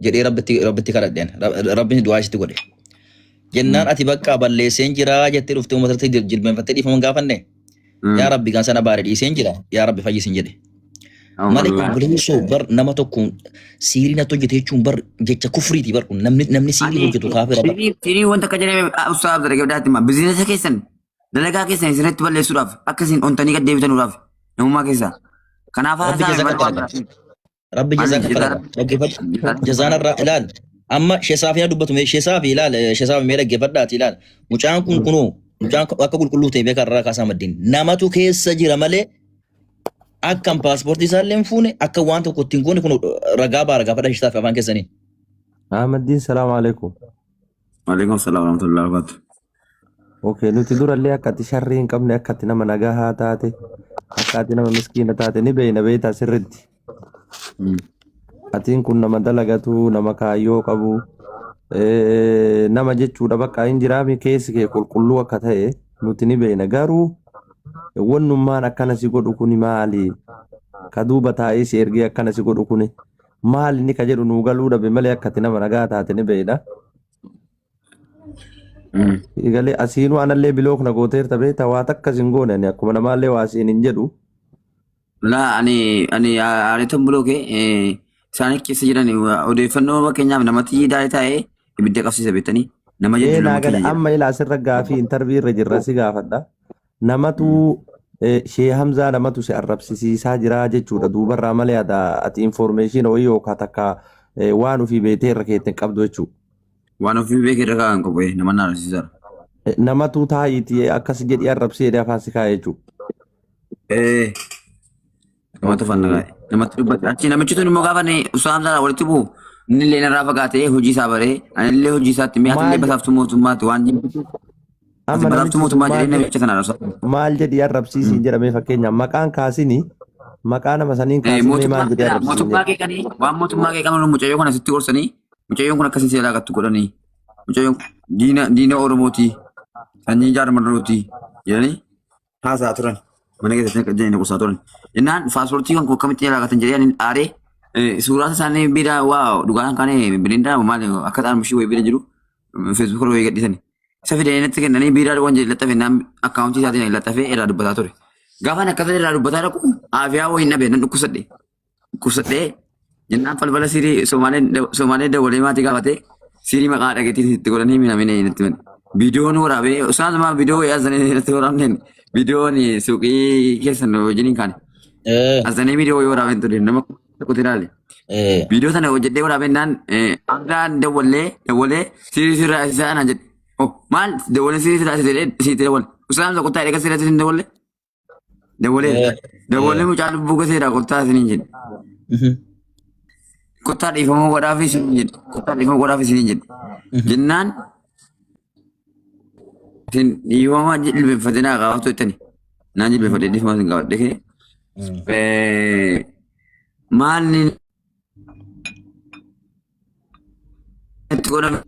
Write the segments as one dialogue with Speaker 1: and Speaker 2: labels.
Speaker 1: jedhee rabbitti rabbitti kadhadheen. Rabbiin du'aa isitti godhe. Jennaan ati bakka balleesseen jira jettee dhuftee uummatatti jilbeenfattee dhiifama hin gaafanne. Yaa Rabbi kan sana baare dhiiseen jira. Yaa Rabbi fayyisin jedhe. Malee obboleessoo bar nama tokkoon siirii natti hojjete jechuun bar jecha kufriiti bar kun namni namni siirii hojjetu kaafira bar.
Speaker 2: Sirii wanta akka jedhame ustaaz Abdul Gabdaatti hima. Bizinesa keessan dalagaa keessan isinitti balleessuudhaaf akka isin ontanii gad deebitanuudhaaf namummaa keessaa. Kanaaf
Speaker 1: Rabbi
Speaker 2: haasaa
Speaker 1: jazaa
Speaker 2: malee waan
Speaker 1: kaffala.
Speaker 2: biraa.
Speaker 1: Rabbi jazaa
Speaker 2: Ani
Speaker 1: kaffala. Dhaggeeffadhu. Jazaan irraa ilaal. Amma shesaafii dubbatu mee shesaafi ilaal shesaafi mee dhaggeeffadhaati ilaal. Mucaan kun kunoo mucaan akka qulqulluu ta'e beekaa irraa kaasaa maddiin. Namatu keessa jira malee akkan paaspoortii isaallee hin fuune akka waan tokko ittiin goone kun ragaa baara gaafadha shesaafi afaan keessanii.
Speaker 3: Ahmaddiin salaamu alaikum.
Speaker 2: Waalaikum salaam warahmatullahi wabarakatuh.
Speaker 3: Okay, nuti durallee akka ati sharrii hin qabne akka ati nama nagahaa taate akka ati nama miskiina taate ni beeyna beeytaa sirritti. Atiin kun nama dalagatu nama kaayyoo qabu nama jechuudha bakka hin jiraami keessi kee qulqulluu akka ta'e nuti ni beeyna garuu wannummaan akkana si godhu kuni maali? Ka duuba taa'ee si ergee akkana si godhu kuni maali inni ka jedhu nuu galuu dhabe malee akka ati nama nagaa taate ni beeyna. Egalee asiinuu anallee bilook na gooteerta beektaa waa takka sin goone ani akkuma namaallee waa siin hin jedhu.
Speaker 2: Laa ani ani aaritan bulooke isaan keessa jiran odeeffannoo fakkeenyaaf namatti daa'ee taa'ee ibidda qabsiisa beektanii nama
Speaker 3: Ee
Speaker 2: jechuun
Speaker 3: naa
Speaker 2: nama
Speaker 3: gale
Speaker 2: keenya jira.
Speaker 3: amma ilaa asirra gaafii intarvii irra jirra si gaafadha. Namatu Shee Hamzaa namatu si arrabsisiisaa jira jechuudha duubarraa malee ati information wayii yookaan takka waan ofii beektee irra keette hin qabdu jechuudha.
Speaker 2: Waan ofii beekee irra kaa'an qabu nama na arrabsiisaa.
Speaker 3: Namatu taa'iitii akkas jedhii arrabsee jedhee afaan si kaa'e jechuudha.
Speaker 2: Ee namatti afaan na kaa'e. Namatti dubbate. Achi namichi tun immoo gaafa inni Ustaaz Hamzaa walitti bu'u inni illee narraa fagaatee hojii isaa baree ani illee hojii isaatti mi'a illee
Speaker 3: Maal
Speaker 2: basaaftuu mootummaatti waan jibbitu ati
Speaker 3: amma
Speaker 2: basaaftuu
Speaker 3: namichi sun
Speaker 2: mootummaa
Speaker 3: maal
Speaker 2: jedhee
Speaker 3: jedhe
Speaker 2: namicha sana arrabsa.
Speaker 3: maal jedhii arrabsiisiin jedhamee fakkeenyaaf maqaan kaasini maqaa nama saniin kaasinee
Speaker 2: Mootummaa
Speaker 3: maal jedhii arrabsiisiin
Speaker 2: mootummaa
Speaker 3: jedhe.
Speaker 2: qeeqanii waan mootummaa qeeqaman mucayyoo kana sitti gorsanii mucayyoon kun akkasii seelaa gattu godhanii mucayyoon diina diina Oromooti sanyii jaarmarrooti jedhanii haasaa turan. Mana keessatti akka jedhanii gorsaa turan. Jennaan paaspoortii kan koo akkamitti jalaa gatan jedhee ani aaree suuraa isaanii bira waa dhugaan kan bilindaa maal akka ta'an bishii wayii bira jiru feesbuuk irra wayii gadhiisani. Isa fidanii natti kennanii biiraa waan jedhe laxafe naan akkaawuntii isaatiin laxafee irraa dubbataa ture. Gaafa ani akkasii irraa dubbataa dhaqu aafiyaa wayii dhabe nan dhukkubsadhe. Dhukkubsadhee jennaan falfala siirii Somaalee dawwalee maatii gaafatee siirii maqaa dhageettii itti godhanii minamine natti himani. Viidiyoon waraabee osoo asumaa viidiyoo wayii asanii natti waraabneen viidiyoon suuqii keessan wajjin hin kaane. Asanii viidiyoo wayii waraabeen ture nama tokkotti ilaale. Viidiyoo sana hojjedhee waraabeen naan Abdaan dawwallee dawwalee siirii sirraa isaa naan jedhe. Oh maal dawwalee siirii sirraa isa jedhee siitti dawwale. Usaan tokko taa'ee egaa sirraa isin dawwalee. Dawwalee dawwalee mucaa lubbuu gaseedha kottaa isiniin jedhe. Kottaa dhiifamuu godhaaf isiniin jedhe. Kottaa dhiifamuu godhaaf isiniin jedhe. Jennaan isin dhiifama jilbeeffatinaa qabaatu jettani. Naan jilbeeffadhe dhiifama isin qabadhe kee. Maal itti godhame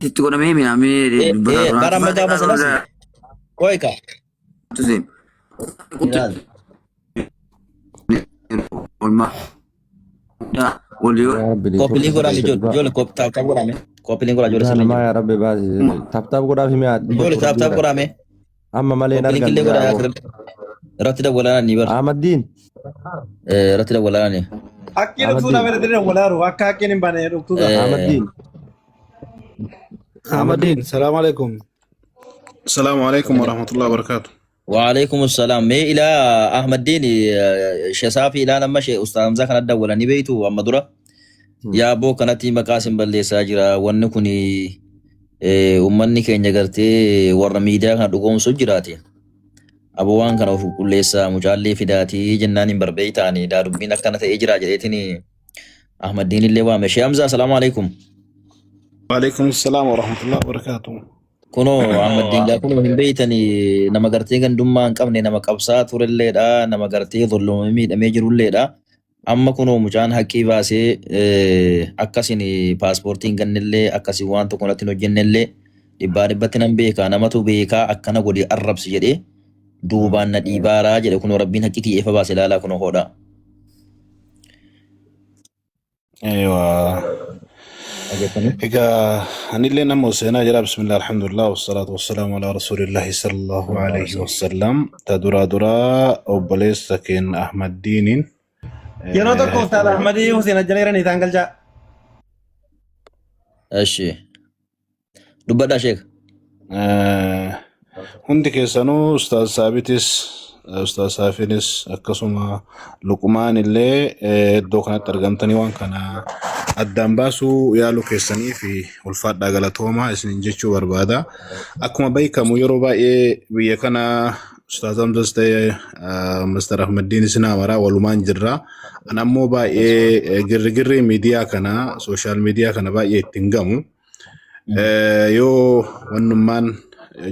Speaker 2: itti godhamee minamee dubbataa turan.
Speaker 1: Bara amma gaafa sanas qoy ka. Ilaal.
Speaker 2: Olmaa
Speaker 3: Yaa Rabbi
Speaker 1: Koppilii
Speaker 3: network
Speaker 1: godhaa
Speaker 3: isa
Speaker 1: ijoollee
Speaker 3: dhugaa.
Speaker 1: ijoollee taap taap godhaa mee. Koppiliin godhaa ijoollee
Speaker 3: Dhugaa
Speaker 1: sirrii
Speaker 3: namaa
Speaker 1: jiru.
Speaker 3: yaa Rabbi baasi. Tap tap godhaaf himee
Speaker 1: Ijoollee taap taap godhaa mee.
Speaker 3: Amma malee hin
Speaker 1: Koppiliin
Speaker 3: argannu
Speaker 1: killee
Speaker 3: yaa
Speaker 1: godhaa
Speaker 3: aboo.
Speaker 1: irratti dawwalaa ni bar.
Speaker 3: Ahmaddiin.
Speaker 1: Irratti dawwalaa ni.
Speaker 4: Haqqii dhuftuu
Speaker 3: Ahmaddiin.
Speaker 4: nama irratti dawwalaaru akka haqqiin hin baane dhuftuu ta'a.
Speaker 3: Ahmaddiin.
Speaker 5: Ahmaddiin, salaamu alaikum.
Speaker 6: Assalamu alaikum warahmatullahi wabarakatuh.
Speaker 1: Waalaikum salaam. Mee ilaa Ahmaddiin shesaafi ilaa nama shee Ustaaz Hamzaa kana dawwalanii beektu amma dura. Yaa boo kanatti maqaa isin balleessaa jira. Wanni kun uummanni keenya gartee warra miidiyaa kana dhugoomsu jiraate. Aboo waan kana of qulqulleessaa mucaallee fidaatii jennaan hin barbee ta'anii daa dubbiin akkana ta'ee jira jedheetiin Ahmaddiin illee waame. Shee Hamzaa salaamu alaikum.
Speaker 6: Waalaikum assalam warahmatullahi wabarakatuh.
Speaker 1: Kunoo Ahmaddiin gaa kunoo hin beeytanii nama gartee gandummaa hin qabne nama qabsaa turelleedha nama gartee zollomamee miidhamee jirulleedha. Amma kunoo mucaan haqqii baasee akkasin paaspoortii hin gannellee akkasin waan tokko natti hin hojjennellee dhibbaa dhibbatti nan beeka namatu beekaa akkana godhi arrabsi jedhee duubaan na dhiibaaraa jedhe kunoo rabbiin haqqii kiyya ifa baase ilaalaa kunoo hoodhaa.
Speaker 6: Ewa.
Speaker 1: Dhageettanii?
Speaker 6: Egaa anillee nama seenaa jira. Bismillah, alhamdulillah, wasalaatu wasalaamu ala rasuulillahi sallallahu alayhi wasallam. Ta duraa duraa obboleessa keenya Ahmad Diiniin.
Speaker 4: Yeroo tokko Ustaaz Ahmadii Hussein ajjala jiranii isaan galchaa.
Speaker 1: Eshi. Dubbadhaa sheek.
Speaker 6: Hundi keessanuu Ustaaz Saabitis, Ustaaz Saafinis akkasuma Luqmaan illee iddoo kanatti argamtanii waan kana addaan baasuu yaaluu keessanii fi ulfaadhaa galatoomaa isiniin jechuu barbaada. Akkuma beekamu yeroo baay'ee biyya kana Ustaaz Hamzas ta'e Master Ahmaddiin isin amaraa walumaan jirra. An ammoo baay'ee girrigirrii miidiyaa kana sooshaal miidiyaa kana baay'ee ittiin gamu. Yoo wannummaan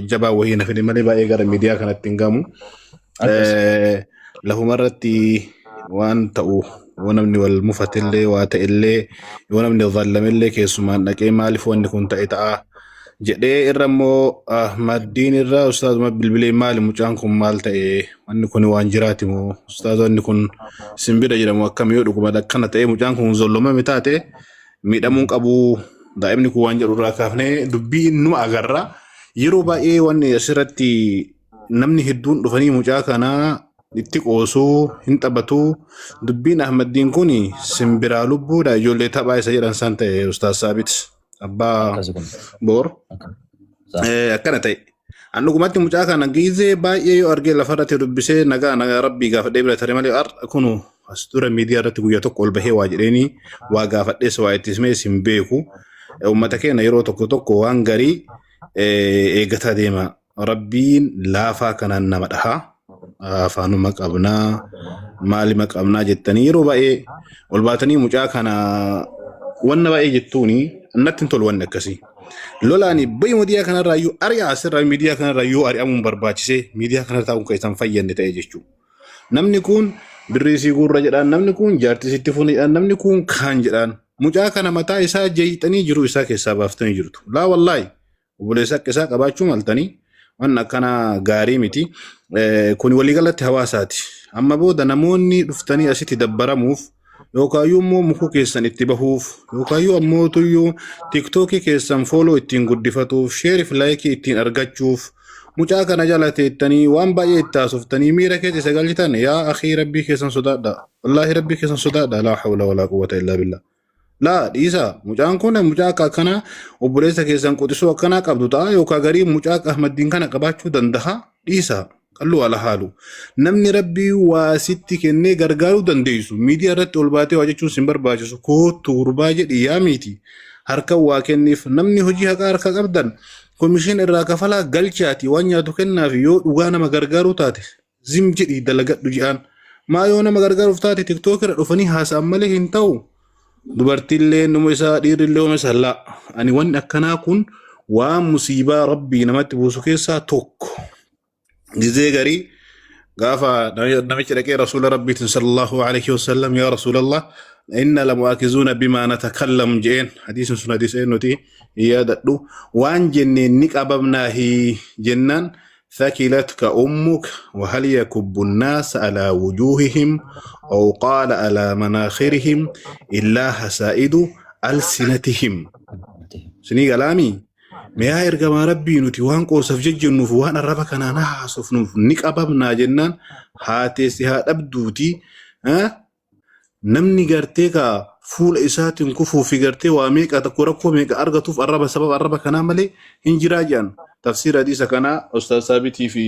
Speaker 6: jabaa wayii na fide malee baay'ee gara miidiyaa kanatti hin gamu.
Speaker 1: Akkas.
Speaker 6: Lafuma irratti waan ta'u yoo namni wal mufatellee waa ta'ellee yoo namni zallamellee keessumaan dhaqee maaliif wanni kun ta'e ta'a jedhee irra immoo Ahmaddiin irra ustaazuma bilbilee maali mucaan kun maal ta'e wanni kun waan jiraati moo ustaaz wanni kun simbira jedhamu akkam yoo dhuguma akkana ta'e mucaan kun zollomame taate miidhamuu qabu daa'imni kun waan jedhu irraa kaafnee dubbii numa agarra. Yeroo baay'ee wanni asirratti namni hedduun dhufanii mucaa kanaa itti qoosuu hin taphatu. Dubbiin Ahmaddiin kun simbiraa lubbuudha ijoollee taphaa isa jedhan san ta'e Ustaaz Saabit abbaa
Speaker 1: Akkasi kun.
Speaker 6: boor.
Speaker 1: Akka. Saa.
Speaker 6: Akkana ta'e. An dhugumatti mucaa kana giizee baay'ee yoo argee lafarratti dubbisee nagaa nagaa rabbii gaafadhee bira tare malee har'a kunu as dura miidiyaa irratti guyyaa tokko ol bahee waa jedheenii waa gaafadhees waa itti himees hin beeku. Uummata keenya yeroo tokko tokko waan garii eeggataa deema. Rabbiin laafaa kanaan nama dhaha. Afaanuma qabnaa maalima qabnaa jettanii yeroo baay'ee ol baatanii mucaa kana wanna baay'ee jettuuni natti hin tolu wanni akkasii. Lolaani bayi miidiyaa kanarraa iyyuu ari'aa asirraa miidiyaa kanarraa iyyuu ari'amuun barbaachisee miidiyaa kanarra taa'uun kan isaan fayyadne ta'e jechuudha. Namni kun birrii sii guurra jedhaan namni kun jaartii sitti fuune jedhaan namni kun kaan jedhaan mucaa kana mataa isaa jeeyxanii jiru isaa keessaa baaftanii jirtu. Laa wallaahi obboleessa akka isaa qabaachuu maltanii waan akkana gaarii miti. Kun waliigalatti hawaasaati. Amma booda namoonni dhuftanii asitti dabbaramuuf yookaayyuu immoo mukuu keessan itti bahuuf yookaayyuu ammoo tuyyuu tiktookii keessan fooloo ittiin guddifatuuf sheeriif laayikii ittiin argachuuf mucaa kana jala teettanii waan baay'ee itti haasoftanii miira keessa isa galchitan yaa akhii rabbii keessan sodaadha. Wallaahi rabbii keessan sodaadha. Laa hawla walaa quwwata illaa billah. Laa dhiisaa mucaan kun mucaa akka akkanaa obboleessa keessan quxisuu akkanaa qabdu ta'a yookaan garii mucaa akka Ahmaddiin kana qabaachuu danda'a dhiisaa qalluu ala haalu. Namni rabbii waa sitti kennee gargaaruu dandeessu miidiyaa irratti ol baatee waa jechuun sin barbaachisu koottu gurbaa jedhi yaa miti harka waa kenniif namni hojii haqaa harka qabdan komishiin irraa kafalaa galchaati waan nyaatu kennaaf yoo dhugaa nama gargaaruu taate zim jedhii dalagadhu ji'aan. Maa yoo nama gargaaruuf taate tiktook irra dhufanii haasa'an malee hin ta'u. Dubartiillee numa isaa dhiirrillee uma isaa laa. Ani wanni akkanaa kun waan musiibaa rabbii namatti buusu keessaa tokko. Gizee garii gaafa namichi dhaqee rasuula rabbiitiin sallallahu alaihi wasallam yaa rasuulallah inna lamu'aakizuuna bimaa natakallam je'een hadiisni sun hadiisa eenyuti hin yaadadhu waan jenneen ni qabamnaahi jennaan ثكلتك أمك وهل يكب الناس على وجوههم أو قال على مناخرهم إلا حسائد ألسنتهم سني كلامي mi'aa ergamaa rabbii nuti waan qoosaf jejjennuuf waan arraba kanaan haasofnuuf ni qabamnaa jennaan haateessi haa dhabduuti Namni gartee ka fuula isaatiin kufuu fi gartee waa meeqa tokko rakkoo meeqa argatuuf arraba sababa arraba kanaa malee hin jiraa jedhan. Tafsiira hadiisa kanaa Ustaaz Saabitii fi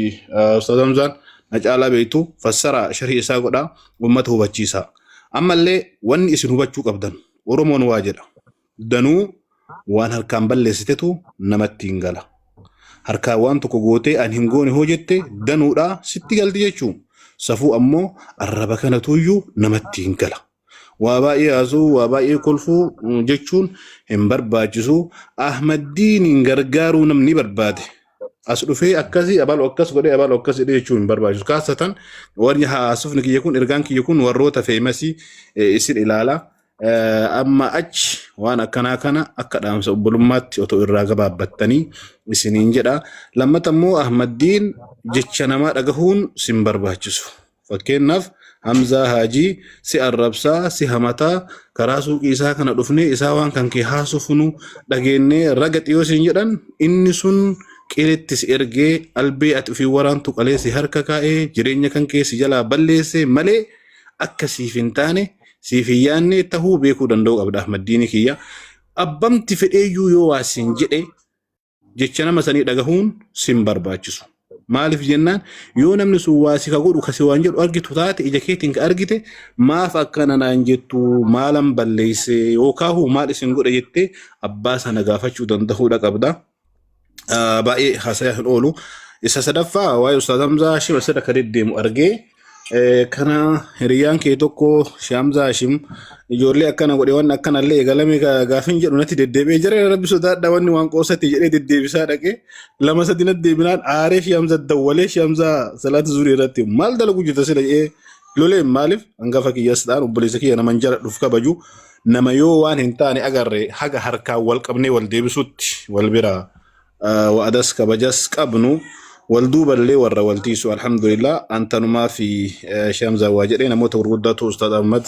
Speaker 6: Ustaaz Hamzaan na caalaa beektu fassara sharhii isaa godhaa uummata hubachiisaa. Ammallee wanni isin hubachuu qabdan Oromoon waa jedha. Danuu waan harkaan balleessitetu namatti hin gala. Harkaan waan tokko gootee an hin goone hoo jette danuudha sitti galti jechuu. Safuu ammoo arraba kanatuyyuu namatti hin gala. Waa baay'ee haasuu, waa baay'ee kolfuu jechuun hin barbaachisu. Ahmaddiiniin gargaaruu namni barbaade. As dhufee akkasii abalu akkas godhee abalu akkas jedhee jechuun hin barbaachisu. Kaasatan warri haasofni kiyya kun ergaan kiyya kun warroota feemasii isin ilaala. Amma achi waan akkanaa kana akka dhaamsa obbolummaatti otoo irraa gabaabbattanii isiniin jedha. Lammata immoo Ahmaddiin jecha namaa dhagahuun sin barbaachisu. Fakkeenyaaf Hamzaa Haajii si arrabsaa, si hamataa, karaa suuqii isaa kana dhufnee isaa waan kan kee haasofnu dhageennee raga xiyoo siin jedhan, inni sun qiletti si ergee albee ati ofii waraantu qalee si harka kaa'ee jireenya kan kee si jalaa balleesse malee akka siif hin taane, siif hin yaanne tahuu beekuu danda'uu qabda. Ahmaddiini kiyya, abbamti fedheeyyuu yoo waa siin jedhe, jecha nama sanii dhagahuun sin barbaachisu. Maaliif jennaan, yoo namni sun waa si ka godhu kasi waan jedhu argitu taate, ija keetiin ka argite, maaf akkana naan jettu, maalan balleesse yookaahu maal isin godhe jettee abbaa sana gaafachuu danda'uudha qabda. Baay'ee haasa'aa hin oolu. Isa sadaffaa, waa'ee Ustaaz Hamzaa Hashim asirra kan deddeemu argee, kana hiriyyaan kee tokko Hamzaa Hashim ijoollee akkana godhe, waan akkanallee eegalame gaafin jedhu natti deddeebi'ee jira, rabbi sodaadha, wanni waan qoosate jedhee deddeebisaa dhaqee lama sadi natti deebinaan aaree Shee Hamzaa dawwalee, Shee Hamzaa salaata zurii irratti maal dalagu jirta sila jedhee loleen. Maaliif, hangafa kiyyas ta'an obboleessa kiyya naman jaladhuuf kabaju, nama yoo waan hin taane agarre haga harkaan wal qabnee wal deebisutti wal bira wa'adas kabajas qabnu, wal duuballee warra wal tiisu, alhamdulillah. Antanumaa fi Shamzaa waa jedhee namoota gurguddaatu Ustaad Ahmad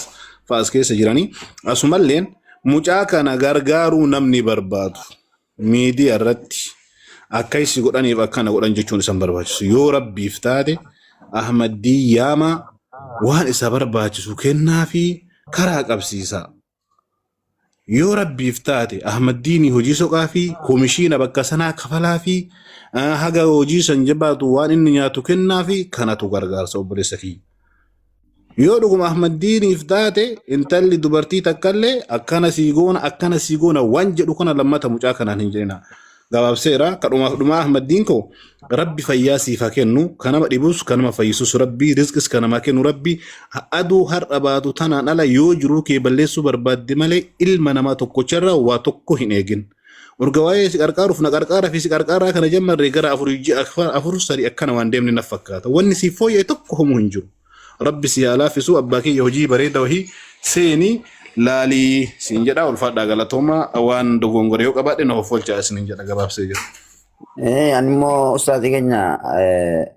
Speaker 6: fa'as keessa jiranii, asumalleen mucaa kana gargaaruu namni barbaadu miidiyaa irratti akka isi godhaniif akkana godhan jechuun isan barbaachisu. Yoo rabbiif taate Ahmaddii yaamaa, waan isa barbaachisu kennaa fi karaa qabsiisaa. Yoo rabbiif taate Ahmaddiini hojii soqaa fi komishiina bakka sanaa kafalaa fi haga hojii san jabaatu waan inni nyaatu kennaa fi kanatu gargaarsa, obboleessa kiyya. Yoo dhuguma Ahmaddiiniif taate, intalli dubartii takkallee akkana sii goona, akkana sii goona waan jedhu kana lammata mucaa kanaan hin jedhina. Gabaabseera, kadhumaaf dhumaa, Ahmaddiin koo, rabbi fayyaa siif haa kennu, kan nama dhibus kan nama fayyisus rabbi, rizqis kan namaa kennu rabbi. Aduu har'a baatu tanaan ala yoo jiruu kee balleessuu barbaadde malee ilma namaa tokkocharraa waa tokko hin eegin. Urga waa'ee si qarqaaruuf na qarqaaraa fi si qarqaaraa kana jammarree gara afurii ji'a afur sadi akkana waan deemne na fakkaata. Wanni siif fooyya'e tokko homuu hin jiru. Rabbi si haa laaffisu, abbaa kiyya, hojii bareeda wahii seeni laalii siin jedha. Ulfaadhaa, galatooma. Waan dogongore yoo qabaadhe na of oolchaa isiniin jedha, gabaabsee jira.
Speaker 2: Ani immoo ustaazii keenya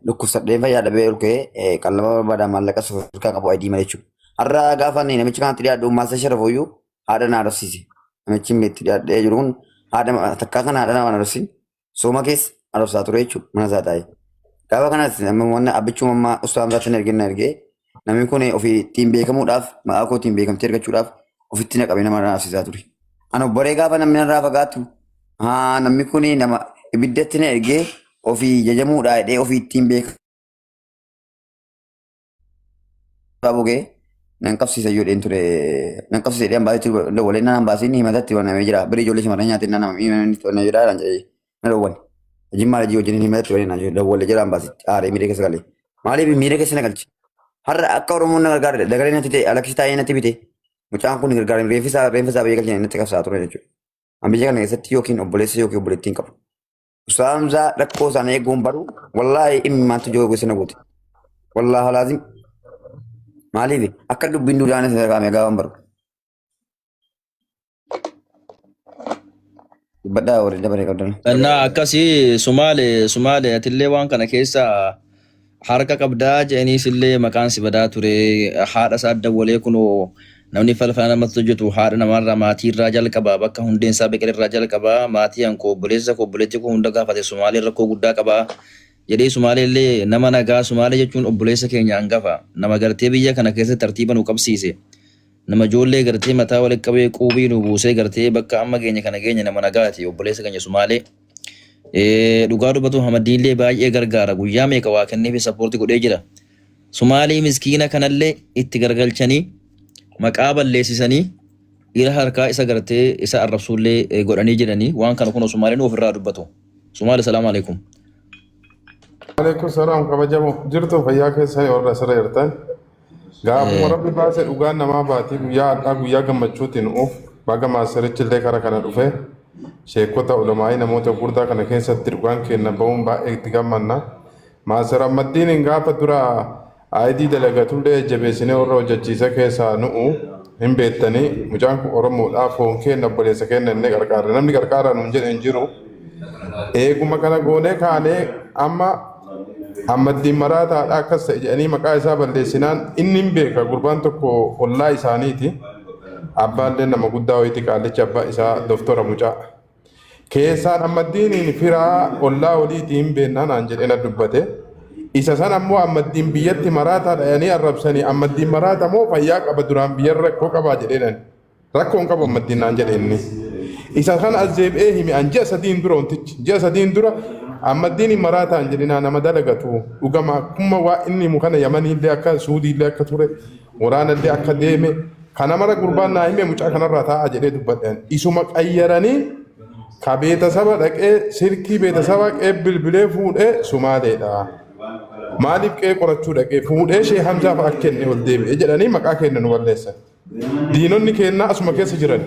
Speaker 2: dhukkubsadhee fayyaa dhabee ol ka'ee qallaba barbaada, maallaqa sadarkaa qabu ID malee jechuudha. Har'a gaafa ani namicha kanatti dhiyaadhu maasa sharafuyyuu haadha na arrabsiise. Namichi inni itti dhiyaadhee jiru kun haadha takkaa kana haadha nama arrabsiin sooma keessa arrabsaa ture jechuudha mana isaa taa'ee. Gaafa kanas amma wanna abbichuu ammaa ustaaz Hamzaatti na ergee na ergee, namni kun ofii ittiin beekamuudhaaf, maqaa koo ittiin beekamtii argachuudhaaf ofitti na qabee nama arrabsiisaa ture. Ani obboree gaafa namni narraa fagaatu, haa, namni kun nama ibiddatti na ergee ofii jajamuudhaa jedhee ofii ittiin beekamu bugee nan qabsiisa iyyuu dheen ture, nan qabsiisa jedhee ambaasitti dawwalee nan ambaasiin himatatti banamee jira, biri ijoollee shamarran nyaatee nan himatatti banamee jira naan jedhee na dhowwan. Jimmaa hojii wajjin himatatti banee naan dawwalee jira ambaasitti, aaree miira keessa galee. Maaliif miira keessa na galche? Har'a akka Oromoon na gargaare dagalee natti ta'e alaksi taa'ee natti bite, mucaan kun gargaare reenfi isaa biyya galchine natti qabsaa ture jechuudha. An biyya kana keessatti yookiin obboleessa yookiin obboleettiin qabu. Ustaaz Hamzaa rakkoo isaanii eeguun baru, wallaahi imimmaantu jiru gosa na guute. Wallaahi laazim. Maaliif akka dubbiin duudhaan isa qaame gaafa baru. Dubbadhaa warri dabaree qabdan.
Speaker 1: Innaa akkasii, Sumaale, Sumaale, atillee waan kana keessa harka qabdaa jedhaniis illee maqaan si badaa ture. Haadha isaa dawwalee, kunoo namni falfala namatti hojjetu haadha namaarraa, maatiirraa jalqaba, bakka hundeen isaa biqilerraa jalqaba, maatii hankoo, obboleessa koo, obboleetti koo hunda gaafate, Sumaaleen rakkoo guddaa qaba jedhee. Sumaalee illee nama nagaa, Sumaalee jechuun obboleessa keenya hangafa, nama gartee biyya kana keessatti tartiiba nu qabsiise, nama ijoollee gartee mataa walitti qabee quubii nu buusee gartee bakka amma geenye kana geenye, nama nagaati obboleessa keenya Sumaalee. Dhugaa dubbatu Hamaddiinillee baay'ee gargaara, guyyaa meeqa waa kenneefi support godhee jira. Sumaalee miskiina kanallee itti gargalchanii maqaa balleessisanii ira harkaa isa gartee isa arrabsuullee godhanii jiranii. Waan kana kun Sumaaleen ofirraa dubbatu. Sumaalee, salaamu alaikum.
Speaker 5: Alaikum salaam. Kabajamoo, jirtu? Fayyaa keessanii warra asirra jirtan. Gaafuma rabbi baase dhugaan namaa baatii. Guyyaa har'aa guyyaa gammachuutiin uuf baga maasarichi illee kara kana dhufe, sheekota, ulamaa'ii, namoota gurguddaa kana keessatti dhugaan kenna ba'uun baay'ee itti gammanna. Maasar Ahmaddiiniin gaafa dura ID dalagatullee jabeessinee warra hojjechiise keessaa nu'u hin beektanii. Mucaan kun Oromoodhaa, foon kenna, obboleessa kenna inni qarqaarra, namni qarqaarraa nuun jedhe hin jiru. Eeguma kana goonee kaanee amma Ahmaddiin maraataadha akkas ta'e jedhanii maqaa isaa balleessinaan inni hin beeka gurbaan tokko ollaa isaaniiti. Abbaallee nama guddaa wayiiti qaallichi abbaa isaa doftora mucaa. Keessaan Ahmaddiiniin firaa ollaa waliitii hin beennaa naan jedhee na dubbate. Isa san ammoo Ahmaddiin biyyatti maraataadha jedhanii arrabsanii Ahmaddiin maraata moo fayyaa qaba duraan biyyarra rakkoo qabaa jedheenani. Rakkoo hin qabu Ahmaddiin naan jedhe inni. Isa kana as deebi'ee hime an ji'a sadiin dura wantichi ji'a sadiin dura Ahmaddiin maraataa hin jedhinaa nama dalagatu dhugama akkuma waa inni himu kana Yamaniillee akka Suudiillee akka ture waraanallee akka deeme kana mara gurbaan naa hime mucaa kanarraa taa'aa jedhee dubbadhe an. Isuma qayyaranii ka beetasaba dhaqee silkii beetasaba qee bilbilee fuudhee Sumaaleedha. Maaliif qee qorachuu dhaqee fuudhee Shee Hamzaa fa'a kenne ol deebi'e jedhanii maqaa keenya nu balleessan. Diinonni keennaa asuma keessa jiran.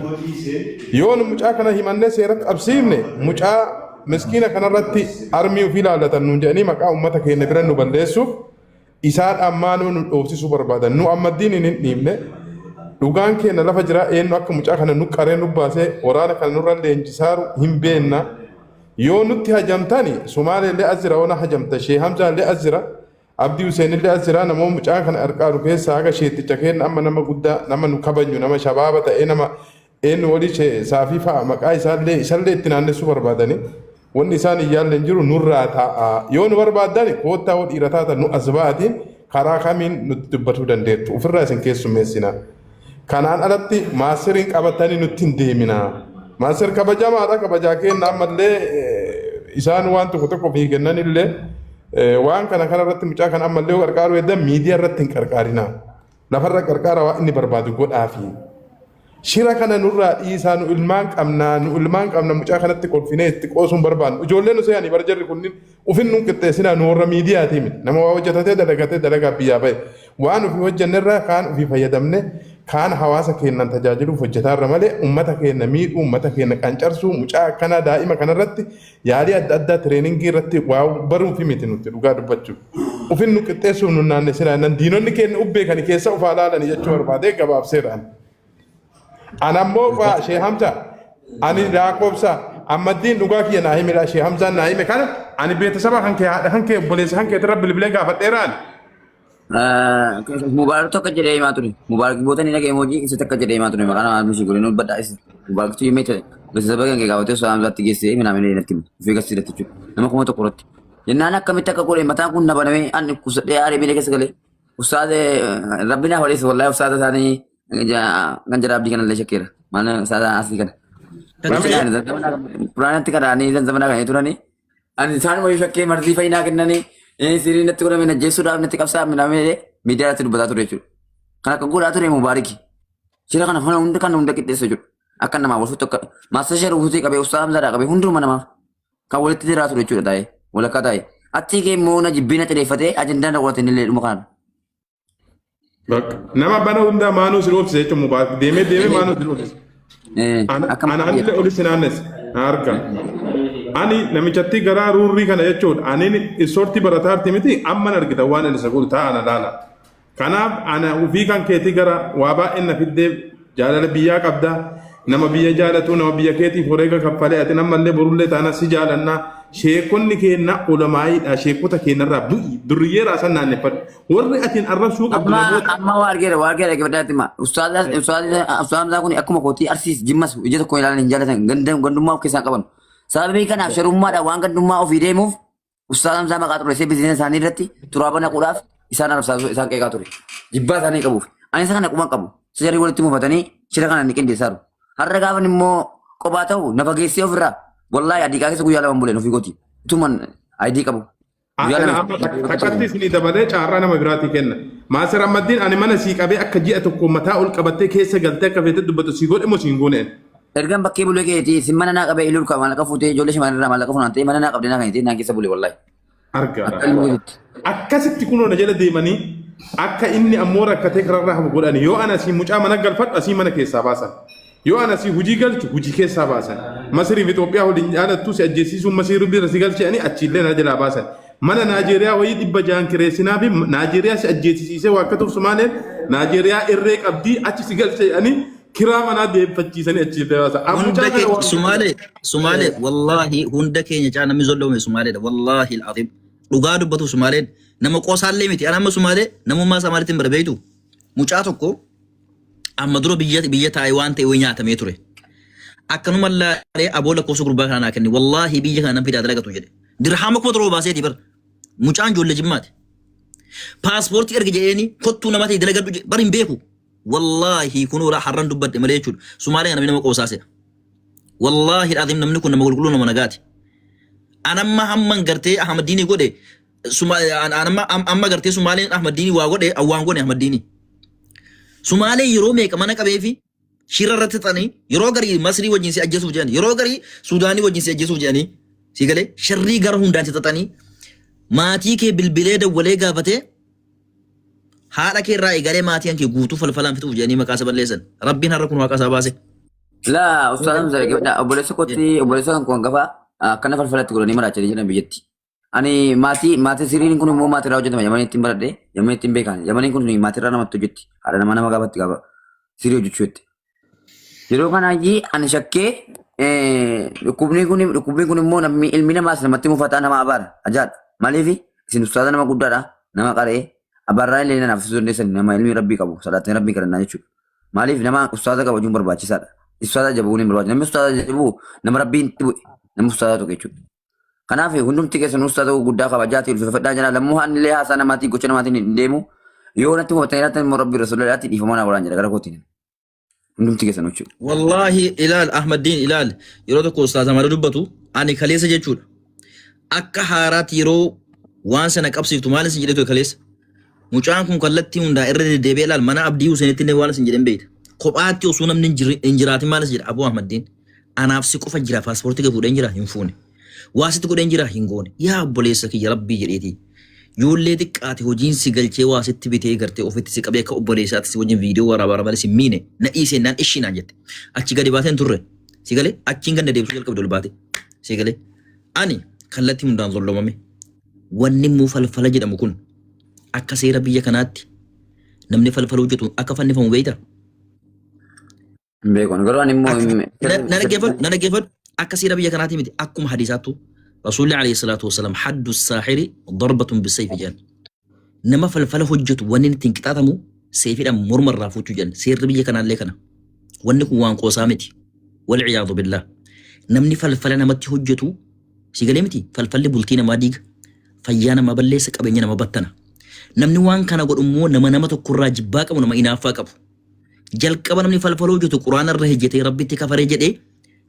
Speaker 5: Yoo nu mucaa kana himannee seera qabsiifne mucaa miskiina kanarratti armii ofii ilaallatan nuun jedhanii maqaa uummata keenya bira nu balleessuuf isaan ammaanuu nu dhoofsisuu barbaadan. Nu amma diiniin hin dhiibne. Dhugaan keenya lafa jira eenyu akka mucaa kana nu qaree nu baasee waraana kana nurra leenjisaaru hin beenna. Yoo nutti hajamtani Sumaaleellee as jira ona hajamta Shee Hamzaallee as jira. Abdii Huseenillee as jira namoo mucaa kana qarqaaru keessaa haga sheetticha keenna amma nama guddaa nama nu kabajnu nama shabaaba ta'ee nama eenyu walii saafii fa'a maqaa isaallee isallee itti naannessuu barbaadani wanni isaan hin yaalle hin jiru nurraa taa'a yoo nu barbaaddani koottaa wal dhiira taatan nu as ba'atiin karaa kamiin nutti dubbatuu dandeettu ofirraa isin keessummeessina. Kanaan alatti maasiriin qabatanii nutti hin deemina. Maasir kabajamaadha kabajaa keenna ammallee isaan waan tokko tokko ofii kennanillee waan kana kanarratti mucaa kana ammallee yoo qarqaaruu heddan miidiyaa irratti hin qarqaarina. Lafarra qarqaara waan inni barbaadu godhaafi. Shira kana nurraa dhiisaa nu ilmaan qabna nu ilmaan qabna mucaa kanatti kolfinee itti qoosuun barbaannu. Ijoolleen nu se'anii bara jarri kunniin ufin nun qixxeessinaa nu warra miidiyaatii miti. Nama waa hojjetatee dalagatee dalagaa biyyaa bahe. Waan ofii hojjennerraa kaan ofii fayyadamne kaan hawaasa keennan tajaajiluuf hojjetaarra malee ummata keenya miidhuu ummata keenya qancarsuu mucaa akkanaa daa'ima kanarratti yaalii adda addaa tireeningii irratti waa baruufi miti nuti dhugaa dubbachuuf. Ufin nu qixxeessuuf nu naannessinaa jennaan diinonni keenya ubbeekani keessa ufaa laalani jechuu barbaadee gabaabseera ani. Ana ammoo faa Shee Hamza ani lakkoofsa Ammaddiin dhugaa kiyya naa himedha Shee Hamzaan naa hime kana ani beetasaba kan kee haadha kan kee obboleessa kan keetirra bilbilee gaafadheeraan.
Speaker 2: Mubaarak tokko jedhee himaa ture. Mubaarak boota ni dhaga'e hojii isa takka jedhee himaa ture. Maqaa namaa mishii godhee nu baddaa isa. Mubaaraktu himee ture. Beeksisa kan kee gaafatee osoo Hamzaatti geessee minaaminee natti hime. Ofii gasii irratti jechuudha. Nama 1000 irratti. Jennaan akkamitti akka godhe mataan kun na banamee ani kusadhee aaree miila keessa galee. Ustaaze rabbi naaf hodheessa wallahi ustaaza isaanii kan jedha abdii kanallee shakkeera. Maal ustaaza asii kana. Quraanatti kadhaanii zamzamanaa kan turanii. Ani isaan wayii shakkee marzii fayyinaa kennanii sirii natti godhame na jeessuudhaaf natti qabsaa minamee miidiyaa irratti dubbataa ture jechuudha. Kan akka godhaa ture Mubaariki. Shira kana hunda hunda kan hunda qixxeessa jechuudha. Akka namaa wal tokko maastar shee rukutii qabee ustaa Hamzaadhaa qabee hunduma namaaf kan walitti jiraa ture jechuudha taa'ee walakkaa taa'ee. Achii kee immoo na jibbii na xireeffatee ajandaa na godhate illee dhuma kana.
Speaker 5: Bakka nama bana hundaa maanuu sin oofsise jechuun Mubaarak deemee deemee maanuu sin oofsise.
Speaker 2: Akka
Speaker 5: Ana anillee oli sin naannesse na arga. Ani namichatti garaa ruurrii kana jechuudha. Ani ispoortii barataarti miti amman argita waan inni isa godhu ta'a na laala. Kanaaf ana ofii kan keetii gara waa baay'een na fiddee jaalala biyyaa qabda. Nama biyya jaalatu nama biyya keetiif wareega kaffalee ati ammallee borullee taana si jaalannaa. Sheekonni keenna ulamaa'iidha. Sheekota keennarraa bu'i. Durriyyee raasan naanneffadhu. Warri atiin arrabsuu qabdu
Speaker 2: Amma
Speaker 5: namoota
Speaker 2: amma waa argeera waa argeera dhaggeeffadhaatti hima. Ustaaza ustaaza ustaaza Hamzaa kun akkuma kootii Arsiis Jimmas ija tokko ilaalan hin jaalatan ganda gandummaa of keessaa qaban. Sababii kanaaf sharummaadhaan waan gandummaa ofii deemuuf ustaaza Hamzaa maqaa xureessee bizineesa isaanii irratti turaaba naquudhaaf isaan arrabsaa isaan qeeqaa ture. Jibbaa isaanii qabuuf. Ani isa kana quban qabu. Seerri walitti mufatanii shira kana ni qindeessaa jiru. Har'a gaafan immoo kophaa ta'u na fageessee ofirraa wallaahi adiiqaa keessa guyyaa lama buleen ofii kooti. Utuman ID qabu. Guyyaa
Speaker 5: Ana
Speaker 2: lama
Speaker 5: amma takkatti isinii dabalee caarraa nama biraatii kenna. Maasir Ahmaddiin ani mana sii qabee akka ji'a tokko mataa ol qabattee keessa galtee akka feete dubbatu sii godhe moo siin goone?
Speaker 2: Ergan bakkee bulee keetii isin mana naa qabee iluu maallaqa fuutee ijoollee shamarran irraa maallaqa funaantee mana naa qabdee naa kan naan keessa bule wallaahi.
Speaker 5: Argaa.
Speaker 2: Akka ilmoo keetitti.
Speaker 5: Akkasitti kunoo na jala deemanii akka inni ammoo rakkatee kararraa hafu godhani yoo ana asii mucaa mana galfadhu asii mana keessaa baasan. Yoo ana asii hujii galchu hujii keessaa baasan. Masiriif Itoophiyaa waliin jaalattu si ajjeesiisuun Masirii bira si galchanii achiillee na jalaa baasan. Mana Naajeeriyaa wayii 600 kireessinaa fi Naajeeriyaa si ajjeesisiisee waakkatuuf Sumaaleen Naajeeriyaa irree qabdii achi si galchanii kiraa manaa deeffachiisanii achiillee baasan. Mucaa
Speaker 1: Hunda
Speaker 5: kana
Speaker 1: keenya
Speaker 5: waan
Speaker 1: Sumaalee Sumaalee wallaahi hunda keenya caa namni zolloome Sumaaleedha wallaahi al-azim. Dhugaa dubbatu Sumaaleen nama qoosaallee miti. Ani amma Sumaalee namummaa isaa maalitti hin bara beektu? Mucaa tokko amma dura biyya biyya taa'ee waan ta'e wayii nyaatamee ture. Akkanuma laalee aboo lakkoofsa gurbaa kanaa naa kenni. Wallaahi biyya kana nan fidaa dalagatu jedhe. Dirhaama 7,000 baaseeti bar. Mucaan ijoollee Jimmaati. Paaspoortii erga jedheeni kottuu nama ta'e dalagadhu jedhe bar hin beeku. Wallaahi kunoo laa har'an dubbadhe malee jechuudha. Sumaalee kana nama qoosaasee. Wallaahi dhaadim namni kun nama qulqulluu nama nagaati. Anamma hamman gartee Ahmaddiinii godhe anamma amma gartee Sumaaleen Ahmaddiinii waa godhe waan godhe Ahmaddiinii. Sumaaleen yeroo meeqa mana qabeefi shira irratti xaxanii yeroo garii Masrii wajjin si ajjeesuuf jedhanii yeroo garii Suudaanii wajjin si ajjeesuuf jedhanii si galee sharrii gara hundaan si xaxanii maatii kee bilbilee dawwalee gaafatee haadha kee irraa eegalee maatii kee guutuu falfalaan fixuuf jedhanii maqaa isa balleessan. Rabbiin har'a kun waaqa isaa baase.
Speaker 2: Laa ustaaz Hamza dhaggeeffadhaa. Obboleessa kootti obboleessa kan koo hangafa akkana falfalatti godhanii maraachanii jiran biyyatti. Ani maatii maatii siriin kun immoo maatii irraa hojjetama. Yamanii ittiin baradhe yamanii ittiin beekan. Yamaniin kun maatii irraa namatti hojjetti. Haadha namaa nama gaafatti gaafa sirii hojjechuu jette. Yeroo kanaayyii ani shakkee dhukkubni kun immoo namni ilmi namaas namatti mufataa nama abaara. Ajaadha. Maaliif isin ustaaza nama guddaadha. Nama qaree abaarraa illee nanaaf ibsuu dandeessan nama ilmi rabbii qabu salaatiin rabbii kadhannaa jechuudha. Maaliif nama ustaaza kabajuun barbaachisaadha. Ustaaza jabuun hin barbaachisu. Namni ustaaza jabu nama rabbiin itti bu'e nama ustaaza tokko jechuudha. Kanaaf hundumti keessan ustaaza guddaa kabajaati ulfeffadhaa jira. Lammuu haanillee haasaa namaatiin gocha namaatiin hin deemu. Yoo natti mufatanii laatan immoo rabbii rasuulaadhaatti dhiifama naa godhaan jedha gara kootiin. Hundumti keessan jechuudha.
Speaker 1: Wallaahi ilaal Ahmaddiin ilaal yeroo tokko ustaaza mara dubbatu ani kaleessa jechuudha. Akka haaraatti yeroo waan sana qabsiiftu maal isin jedhee ture kaleessa. Mucaan kun kallattii hundaa irra deddeebi'ee ilaal mana Abdii Huseenitti illee waan isin jedhan beekta. Kophaatti osoo namni hin jiraatin maal isin jedha Abuu Ahmaddiin. Anaaf si qofa jira paaspoortii kee fuudheen jira hin fuune. Waa sitti godheen jira hin goone. Yaa obboleessa kiyya rabbii jedheetii. Ijoollee xiqqaate hojiin si galchee waa sitti bitee gartee ofitti si qabee akka obboleessaatti si wajjin viidiyoo waraabaa malee si miine na dhiisee naan ishii naan jette. Achi gadi baatee hin turre. Si galee achiin ganda deebisuu jalqabde ol baate. Si galee ani kallattii hundaan zollomame. Wanni immoo falfala jedhamu kun akka seera biyya kanaatti namni falfala hojjetu akka fannifamu beektaa?
Speaker 2: Hin beeku. Garuu ani immoo
Speaker 1: Na dhaggeeffadhu, na dhaggeeffadhu. Akka seera biyya kanaatii miti akkuma hadiisaattu Rasuulli alayhi salaatu wasalaam haddu saaxiri darbatun bisayfi jedhan. Nama falfala hojjetu wanni ittiin qixaatamu seefiidhaan morma irraa fuuchuu jedhan. Seerri biyya kanaallee kana. Wanni kun waan qoosaa miti. Walciyaadu billaah. Namni falfala namatti hojjetu si galee miti falfalli bultii namaa diiga. Fayyaa namaa balleessa qabeenya nama battana. Namni waan kana godhu immoo nama nama tokkorraa jibbaa qabu nama inaaffaa qabu. Jalqaba namni falfala hojjetu quraana irra hejjetee rabbitti kafaree jedhee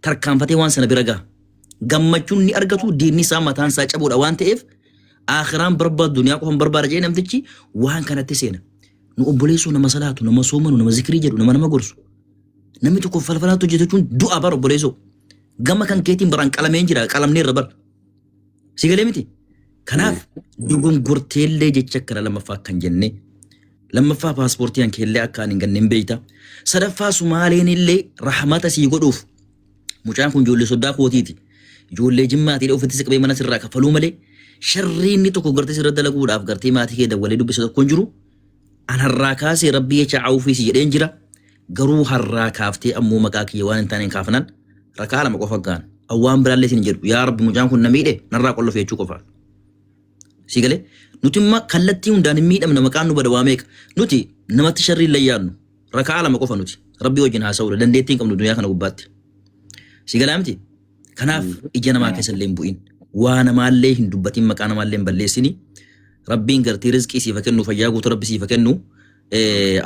Speaker 1: tarkaanfatee waan sana bira gaha. Gammachuun ni argatu diinni isaa mataan isaa cabuudha waan ta'eef aakhiraan barbaadu duniyaa qofan barbaada jedhee namtichi waan kanatti seena. Nu obboleessoo nama salaatu, nama soomanu, nama zikrii jedhu, nama nama gorsu. Namni tokko falfalaatti hojjetu jechuun du'a bar obboleessoo. Gama kan keetiin baraan qalameen jira, qalamneerra bar. Si galee miti? Kanaaf dogongorteellee jecha akkana lammaffaa akkan jenne lammaffaa paaspoortii kan keellee akka ani hin ganne hin beekta. Sadaffaa Sumaaleen illee rahmata sii godhuuf mucaan kun ijoollee soddaa kootiiti. Ijoollee jimmaatii ofitti si qabee mana sirraa kaffaluu malee sharrii inni tokko gartee sirra dalaguudhaaf gartee maatii kee dawwalee dubbisa tokko hin jiru. An harraa kaasee rabbii jecha awufii si jedheen jira. Garuu harraa kaaftee ammoo maqaa kiyya waan hin taane hin kaafnan rakaa lama qofa gaan. An waan biraallee sin hin jedhu. Yaa Rabbi mucaan kun na miidhe narraa qollofi jechuu qofa. Sii galee nuti imma kallattii hundaan hin miidhamna maqaan nu bada waa meeqa. Nuti namatti sharrii illee yaadnu. Rakaa lama qofa nuti. Rabbii wajjin haasa'uudha. Dandeettii hin qabnu duniyaa kana gubbaatti. Sii galaa miti? Kanaaf ija namaa keessa illee hin bu'in. Waa namaallee hin dubbatin maqaa namaallee hin balleessini. Rabbiin gartee rizqii siif haa kennu fayyaa guutuu rabbi siif haa kennu.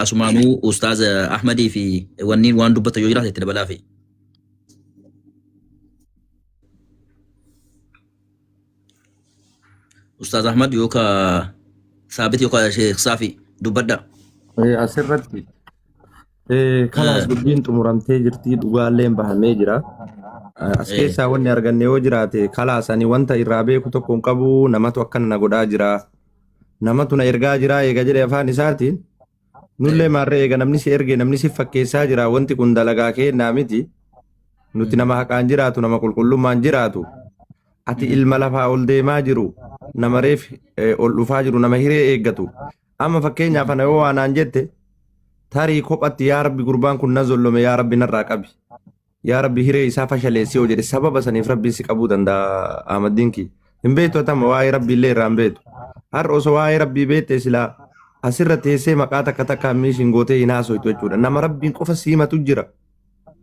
Speaker 1: Asumaanuu Ustaaz Ahmadii fi wanniin waan dubbatan yoo jiraate itti dabalaa fi. Ustaaz Ahmad yookaan Saabit yookaan Sheekh Saafi dubbadha.
Speaker 3: Asirratti kalaas dubbiin xumuramtee jirti dhugaalleen bahamee jira. As keessaa wanni arganne yoo jiraate kalaas ani wanta irraa beeku tokko hin qabu namatu akkana na godhaa jira. Namatu na ergaa jira eega jedhe afaan isaatiin. Nullee maarree eega namni si erge namni si fakkeessaa jira wanti kun dalagaa keennaa miti. Nuti nama haqaan jiraatu nama qulqullummaan jiraatu. Ati ilma lafaa ol deemaa jiru nama reef ol dhufaa jiru nama hiree eeggatu. Amma fakkeenyaaf ana yoo waa naan jette tarii kophatti yaa rabbi gurbaan kun na zollome yaa rabbi narraa qabi. Yaa rabbi hiree isaa fashaleessi yoo jedhe sababa saniif rabbiin si qabuu danda'a Ahmaddiin kiyya. Hin beektu atama waa'ee rabbii illee irraa hin beektu. Har'a osoo waa'ee rabbii beekte silaa asirra teessee maqaa takka takkaan miishin gootee hin haasoytu jechuudha. Nama rabbiin qofa siimatu jira.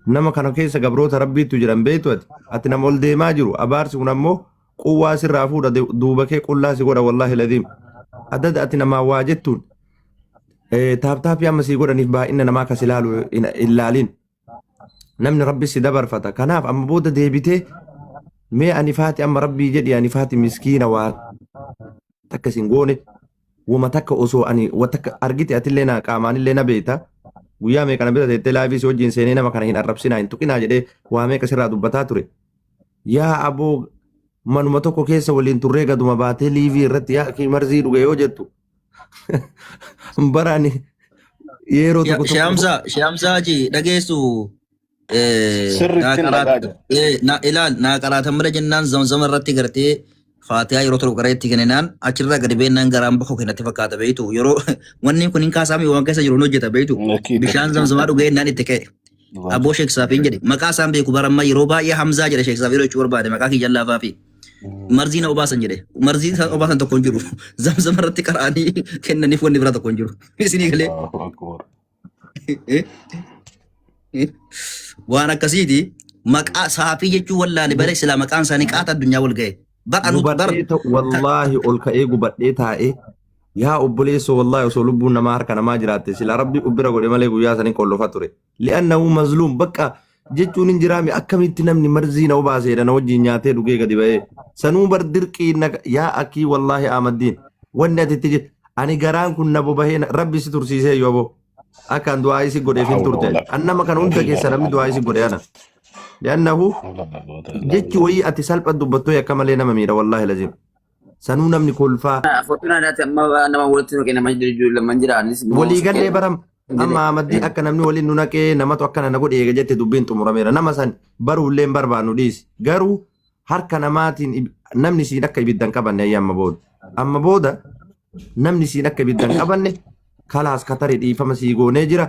Speaker 3: Nama kana keessa gabroota rabbiitu jira hin beektu ati. Ati nama ol deemaa jiru. Abaarsi kun ammoo quwwaa sirraa fuudha duuba kee qullaa si godha wallaahi ladiim. Adada ati namaa waa jettuun taaptaappii amma sii godhaniif baay'ina namaa kas ilaalu hin laalin. Namni rabbi si dabarfata. Kanaaf amma booda deebitee mee ani faati amma rabbii jedhi ani faati miskiina waa takka sin goone wama takka osoo ani wa takka argite atillee na qaamaanillee na beekta. Guyyaa meeqa na bira teettee laayivii si wajjin seenee nama kana hin arrabsinaa hin tuqinaa jedhee waa meeqa sirraa dubbataa ture. Yaa aboo manuma tokko keessa waliin turree gaduma baatee liivii irratti yaa akii marzii dhuge yoo jettu bara ani yeroo tokko tokko
Speaker 1: Shehamsa, Shehamsa Haji dhageessu
Speaker 6: Sirriitti dhagaa jira.
Speaker 1: Ilaal naa qaraatan mala jennaan zamzama irratti gartee faatihaa yeroo tokko qaree itti kenninaan achirraa gadi beennaan garaan bakka kennatti fakkaata beektu yeroo wanni kun hin kaasaami waan keessa jiru hin hojjeta beektu bishaan zamzamaa dhugee jennaan itti ka'e. Aboo Sheek Saafiin jedhe maqaa isaan beeku baramma yeroo baay'ee Hamzaa jedhe Sheek Saafii jechuu barbaade maqaa kiyya laafaa fi marzii na obaasan jedhe marzii isaan obaasan tokko hin jiru zamzama irratti qara'anii kennaniif wanni biraa tokko hin jiru isinii galee waan akkasiiti maqaa saafii jechuun wallaale bare silaa maqaan isaanii qaata addunyaa wal ga'e bar anu bar
Speaker 3: Gubadhee ta'u wallaahi ol ka'ee gubadhee taa'ee yaa obboleessoo wallaahi osoo lubbuun namaa harka namaa jiraatte silaa rabbi ubbira godhe malee guyyaa sanii qollofa ture. Li'annahu mazluum bakka jechuun hin jiraame akkamitti namni marzii na obaaseedha na wajjin nyaatee dhugee gadi ba'ee sanuu bar dirqii na yaa akii wallaahi Ahmaddiin wanni ati itti jette ani garaan kun na bobahee rabbi si tursiisee yoo aboo akkaan du'aa isi godheef hin turte an nama kana hunda keessa namni du'aa isi godhe ana li'annahu jechi wayii ati salpha dubbattoo akka malee nama miidha wallaahi lazim sanuu namni kolfaa
Speaker 2: Fortuna daate amma nama walitti naqee nama jiru lama jira anis immoo
Speaker 3: waliigallee baram amma Ahmaddii akka namni waliin nu naqee namatu akkana na godhe eega jette dubbiin xumurameera nama san baruullee hin barbaannu dhiisi garuu harka namaatiin namni siin akka ibidda hin qabanne ayya amma booda amma booda namni siin akka ibidda hin qabanne kalaas katari dhiifama sii goonee jira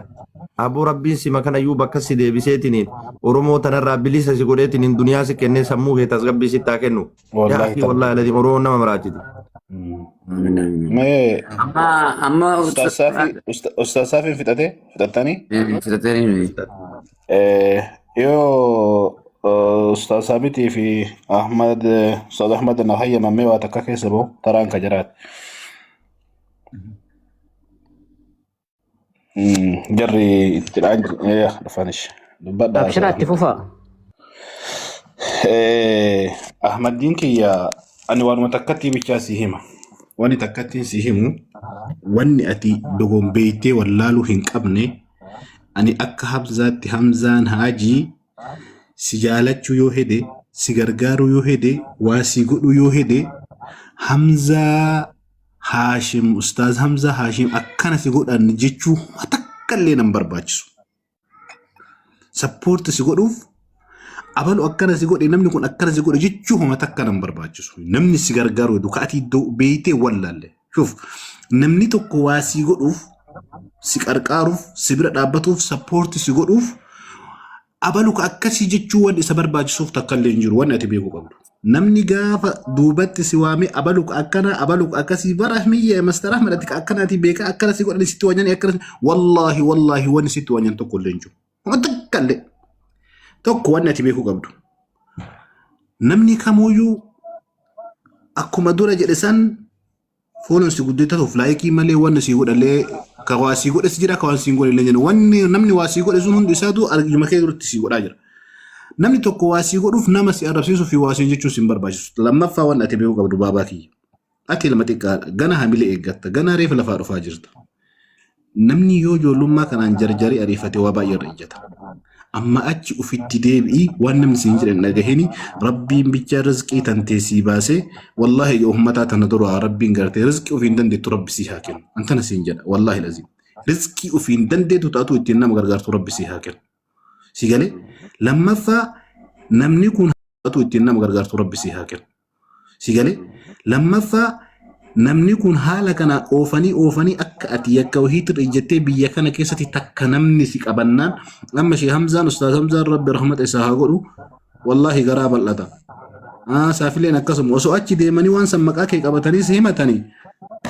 Speaker 3: aboo rabbiin sima kanayyuu bakka si deebiseetiniin oromoo tanarraa bilisa si godheetiniin duniyaa si kennee sammuu kee tasgabbii sitti haa kennu yaa
Speaker 6: Wallaahi
Speaker 3: akii
Speaker 6: tana.
Speaker 3: wallaahi alazim oromoon nama maraachiti.
Speaker 6: Mee
Speaker 2: Amma amma
Speaker 6: Ustaaz Saafii Ustaaz Saafiin fixatee fixattanii?
Speaker 2: Fixatee
Speaker 6: Yoo Ustaaz Saabitii fi Ahmad Ustaaz Ahmad na hayyamamee waa takka keessa bahu taraan ka jiraate. Jarri itti dhaan dhufanis dubbadhaa
Speaker 7: Abshira
Speaker 6: Ustaaz
Speaker 7: itti
Speaker 6: Ahmad.
Speaker 7: fufaa.
Speaker 6: Ahmaddiin kiyya ani waanuma takkatti bichaa si hima. Wanni takkattiin si himu wanni ati dogombeeytee wallaaluu hin qabne ani akka Hamzaatti Hamzaan Haajii si jaalachuu yoo hede si gargaaruu yoo hede waa si godhuu yoo hede Hamzaa Haashim Ustaaz Hamzaa Haashim akkana si godhan jechuu homa takka illee nan barbaachisu. Sappoorti si godhuuf abalu akkana si godhe namni kun akkana si godhe jechuu homa takka nan barbaachisu. Namni si gargaaru hedduu ka ati iddoo beeytee wallaalle. Shuuf namni tokko waa si godhuuf si qarqaaruuf si bira dhaabbatuuf sappoorti si godhuuf abalu ka akkasii jechuu waan isa barbaachisuuf takka illee hin jiru waan ati beekuu qabdu. Namni gaafa duubatti si waamee abalu ka akkana abalu ka akkasii bara miyya master Ahmed ati ka akkanaati beekaa akkana si godhani sitti waanyani akkana wallaahi wallaahi wanni sitti waanyan tokko illee hin jiru. Waan takka illee tokko wanni ati beekuu qabdu. Namni kamuyyuu akkuma dura jedhe san foolon si guddatuuf laayikii malee wanni si godhallee ka waa si godhes jira ka waan si hin godhe illee jira. Wanni namni waa si godhe sun hundi isaatu arguma kee duratti si godhaa jira. Namni tokko waa si godhuuf nama si arrabsiisuu fi waa si jechuus hin barbaachisu. Lammaffaa wanni ati beekuu qabdu baabaa kiyya. Ati ilma xiqqaadha. Gana hamilee eeggatta. Gana reefa lafaa dhufaa jirta. Namni yoo ijoollummaa kanaan jarjaree ariifate waa baay'ee irra ejjeta. Amma achi ufitti deebi'ii waan namni siin jedhan dhagahini rabbiin bichaa rizqii tantee sii baasee wallaahi yoo ummataa tana duraa rabbiin gartee rizqii ofiin dandeettu rabbi sii haa kennu. Antana siin jedha wallaahi lazim. Rizqii ofiin dandeettu taatu ittiin nama gargaartu rabbi sii haa kennu. Si galee lammaffaa namni kun taatu ittiin nama gargaartu rabbi sii haa kennu. Si galee lammaffaa namni kun haala kana oofanii oofanii akka ati yakka wahiitirra ijjattee biyya kana keessatti takka namni si qabannaan amma ishee Hamzaan Ustaaz Hamzaan Rabbi rahmata isaa haa godhu wallaahi garaa bal'ata. Saafileen akkasuma osoo achi deemanii waan san maqaa kee qabatanii si himatanii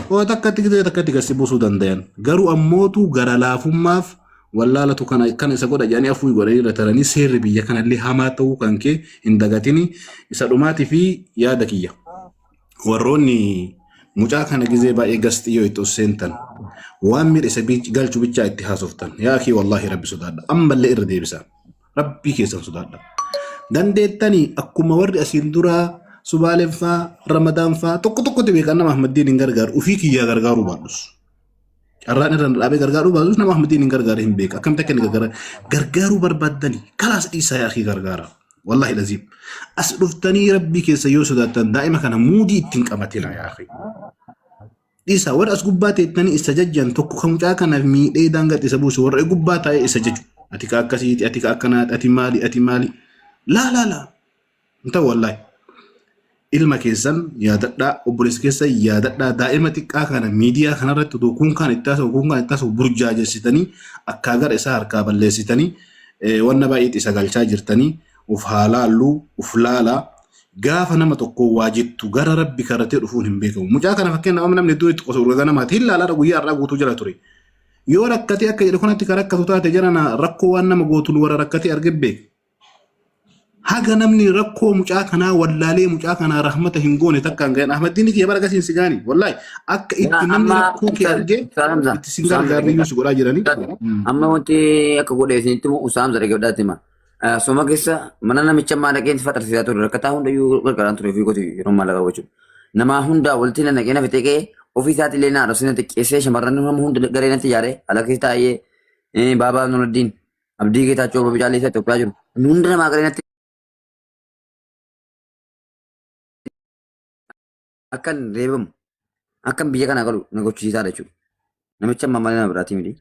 Speaker 6: oo takkatti gizee takkatti gad si buusuu dandayan. Garuu ammootu gara laafummaaf wallaalatu kana kana isa godha jedhanii afuu godhanii irra taranii seerri biyya kanallee hamaa ta'uu kan kee hin dagatini isa dhumaatii fi yaada kiyya. Warroonni mucaa kana gizee baay'ee gasxii yoo itti seentan waan miidha isa galchu bichaa itti haasoftan. Yaa akii wallaahi rabbi sodaadha. Ammallee irra deebisa. Rabbii keessan sodaadha. Dandeettanii akkuma warri asiin duraa Subaaleen faa Ramadaan faa tokko tokkotti beekan nama Ahmaddiin hin gargaaru ofii kiyyaa gargaaruu baadhus. Carraan irra dhaabee gargaaruu baadhus nama Ahmaddiin hin gargaare hin beeka. Akkamitti akka inni gargaara gargaaruu barbaaddanii kalaas dhiisaa yaa akii gargaara. Wallaahi laziim. As dhuftanii rabbii keessa yoo sodaattan daa'ima kana muudii ittiin qabatina yaa akii. Dhiisaa warra as gubbaa teettanii isa jajjan tokko kan mucaa kana miidhee daangaatti isa buusu warra gubbaa taa'ee isa jaju. Ati ka akkasiiti, ati ka akkanaati, ati maali, ati maali. Laa laa laa. Hin ta'u wallaahi. Ilma keessan yaadadhaa, obboleessa keessan yaadadhaa, daa'ima xiqqaa kana miidiyaa kanarratti otoo kun kan itti haasa'u, kun kan itti haasa'u burjaajessitanii akkaa gara isaa harkaa balleessitanii wanna baay'eetti isa galchaa jirtanii uf haa laallu, uf laalaa. Gaafa nama tokko waa jettu gara rabbi karatee dhufuun hin beekamu. Mucaa kana fakkeenyaaf amma namni iddoo itti qosu urga namaati hin laalaadha guyyaa har'aa guutuu jala ture. Yoo rakkatee akka jedhu kanatti kan rakkatu taate jara na rakkoo waan nama gootu warra rakkatee arge beeka. Haga namni rakkoo mucaa kanaa wallaalee mucaa kanaa rahmata hin goone takka hin gahin. Ahmaddiin kiyya bara gasiin si gaani. Wallaahi akka itti namni
Speaker 2: Amma
Speaker 6: rakkoo kee argee
Speaker 2: Ustaaz Hamza,
Speaker 6: itti sin
Speaker 2: Ustaaz Hamza
Speaker 6: gargaarri iyyuu si godhaa jiranii.
Speaker 2: Amma wanti akka godhe isinitti himu Ustaaz Hamza dhaggeeffadhaatti hima. Soma keessa mana namicha maallaqeen faxarsiisaa ture rakkataa hundayyuu gargaaraan ture ofii kooti yeroo maallaqa gochuudha. Nama hundaa walitti na naqee na fixee qe'ee ofii isaatii illee na arrabsee na xiqqeessee shamarran nama hunda garee natti ijaaree ala keessa taa'ee Baabaa Nuraddiin Abdii Geetaachoo Obbo Bicaalee isa Itoophiyaa jiru. Hunda namaa garee natti akkan reebamu akkan biyya kana galu na gochisiisaadha jechuudha. Namicha amma malee nama biraatii miti.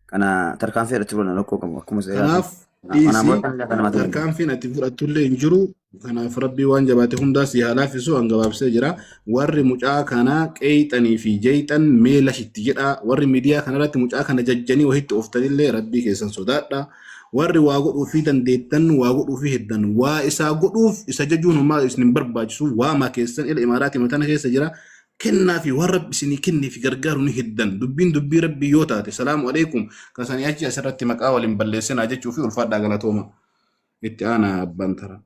Speaker 2: Kana tarkaanfii irratti fudhanna rakkoo qabu akkuma seeraatti.
Speaker 6: Kanaaf
Speaker 2: Kanaan
Speaker 6: dhiisii
Speaker 2: booda kan namatti tolu.
Speaker 6: tarkaanfiin ati fudhattullee hin jiru. Kanaaf rabbii waan jabaate hundaa si haa laaffisu an gabaabsee jira. Warri mucaa kanaa qeeyxanii fi jeeyxan mee lashitti jedhaa. Warri miidiyaa kanarratti mucaa kana jajjanii wahitti ooftanillee rabbii keessan sodaadha. Warri waa godhuufii dandeettan waa godhuufii heddan waa isaa godhuuf isa jajuun homaa isin hin barbaachisu. Waamaa keessan ila imaaraatii matana keessa jira. Kennaa fi waan rabbi isinii kennee fi gargaaru ni heddan. Dubbiin dubbii rabbii yoo taate salaamu alaikum kasanii achi asirratti maqaa waliin balleessinaa jechuu fi ulfaadhaa galatooma. Itti aanaa abbaan taraa.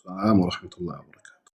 Speaker 6: Salaamu warahmatullahi wabarakatuh.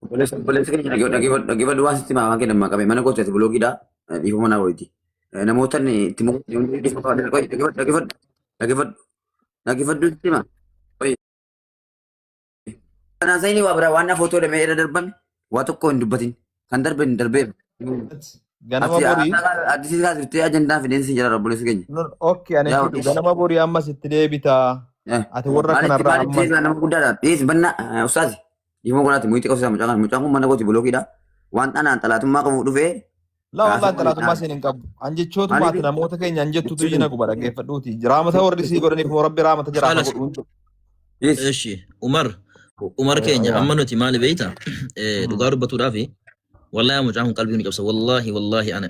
Speaker 2: Obboleessa keenya dhaggeeffadhu waan sitti himaa kennan qabe mana kooti ati buloogiidha dhiifama naa godhiti. Namoota itti dhaggeeffadhu dhaggeeffadhu dhaggeeffadhu sitti himaa. Kanaan sayni waa biraa waan na footoo dhamee irra darbame waa tokko hin dubbatin kan darbe hin darbeera.
Speaker 7: Ganama
Speaker 2: Ati
Speaker 7: borii
Speaker 2: addisii kaasiftee ajandaa fideen si jira obboleessa keenya.
Speaker 7: Okay, ani
Speaker 2: Yaa
Speaker 7: fidu ganama borii ammas itti deebitaa. Ati warra
Speaker 2: Maalitti
Speaker 7: kanarraa
Speaker 2: maalitti
Speaker 7: ammas
Speaker 2: nama guddaadha. Dhiyeessi banna ustaazi. Dhiifama godhaati muyitti qabsiisa mucaan kana. Mucaan kun mana kooti bulookiidha. Waan anaan xalaatummaa qabu dhufee
Speaker 7: La
Speaker 2: gaafii
Speaker 7: wallaan
Speaker 2: kun
Speaker 7: xalaatummaa siin hin qabu. An jechootuma ati
Speaker 2: Maaliif?
Speaker 7: namoota keenya an jettutu
Speaker 2: Jechuun
Speaker 7: iyya na guba dhaggeeffadhuuti. Raamata warri sii godhaniif moo rabbi raamata jiraaf haa
Speaker 1: Khalas.
Speaker 7: godhu.
Speaker 2: Yes.
Speaker 1: Eshi Umar. Umar keenya amma nuti maali beeyta? Dhugaa dubbatuudhaafi wallahi mucaan kun qalbii nu cabsa, wallahi wallahi ana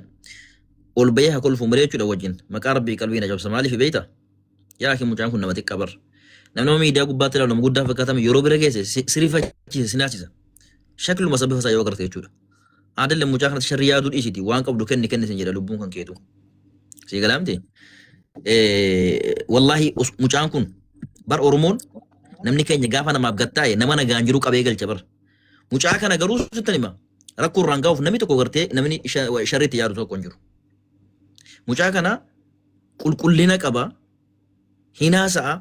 Speaker 1: ol bahee haa kolfu malee jechuudha wajjin maqaa rabbii qalbii na cabsa. Maaliif beeyta? Yaa akhi, mucaan kun nama xiqqaa bar. Namni nama miidiyaa gubbaatti ilaalu nama guddaa fakkaatame, yeroo bira geesse si rifachiisa, si naasisa. Shakluma isa bifa isaa yoo agarte jechuudha. Aadallee mucaa kanatti sharri yaaduu dhiisiti, waan qabdu kenni kenni sin jedha lubbuun kan keetu. Si galaamte? Wallahi mucaan kun bar, Oromoon namni keenya gaafa namaaf gattaa'e nama nagaan jiru qabee galcha bar. Mucaa kana garuu sittan hima. Rakkoo irraan gahuuf namni tokko gartee namni sharriitti yaadu tokko hin jiru. Mucaa kana qulqullina qaba. Hinaasa'a.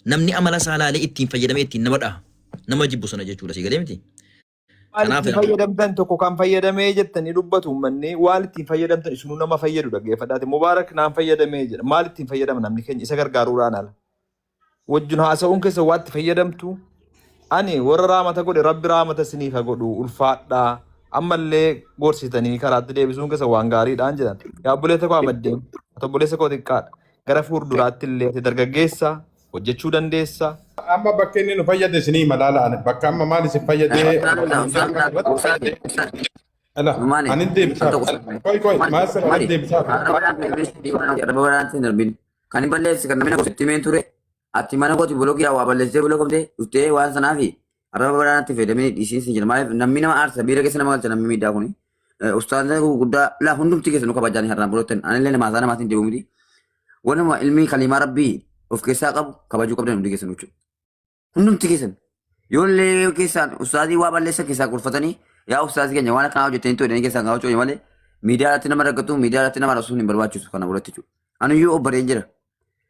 Speaker 1: Namni amala isaa laalee ittiin fayyadamee ittiin nama dhaha. Nama jibbu sana jechuudha, si galee miti?
Speaker 7: Maal
Speaker 1: Kanaaf
Speaker 7: ittiin fayyadamtan tokko kan fayyadamee jettanii dubbatu uummanni, waan ittiin fayyadamtan isinuu nama fayyadu dhaggeeffadhaati. Mubaarak naan fayyadamee jedha. Maal ittiin fayyadama namni keenya isa gargaaruudhaan ala? Wajjin haasa'uun keessa waa itti fayyadamtu. Ani warra raamata godhe rabbi raamata isiniif haa godhu, ulfaadhaa. Ammallee gorsitanii karaatti deebisuun keessa waan gaariidhaan jedhan. Yaa obboleessa koo Ahmaddeen, ati obboleessa koo xiqqaadha. Gara fuulduraatti illee ati dargaggeessa hojjechuu dandeessa.
Speaker 5: Amma bakka inni nu fayyade isinii malaala ani bakka amma maal isin fayyadee ala
Speaker 2: Maali?
Speaker 5: anin deebisaaf. Koi koi maasir anin deebisaaf.
Speaker 2: Arraba badaatti hin darbin. Kan hin balleessi kan namni gositti himeen ture. Ati mana kooti block waa balleessitee blockamtee dhuftee waan sanaafi arraba badaatti fayyadamee dhiisiin sin jira. Maaliif namni nama aarsa biira keessa nama galcha namni miidhaa kuni. Ustaazota gurguddaa laa hundumti keessa nu kabajaanii har'aan bulottan. Anillee nama haasaa namaatiin deemu miti. Wanuma ilmi kalimaa rabbii of keessaa qabu kabajuu qabdan hundi keessan jechuudha. Hundumti keessan. Yoollee keessaan ustaazii waa balleessa keessaa gorfatanii, yaa ustaazii keenya waan akkanaa hojjettanii ta'uu keessaan gaafachuu malee miidiyaa irratti nama rakkatu, miidiyaa irratti nama arrabsuun hin barbaachisu kana biratti jechuudha. Aniyyuu obbareen jira.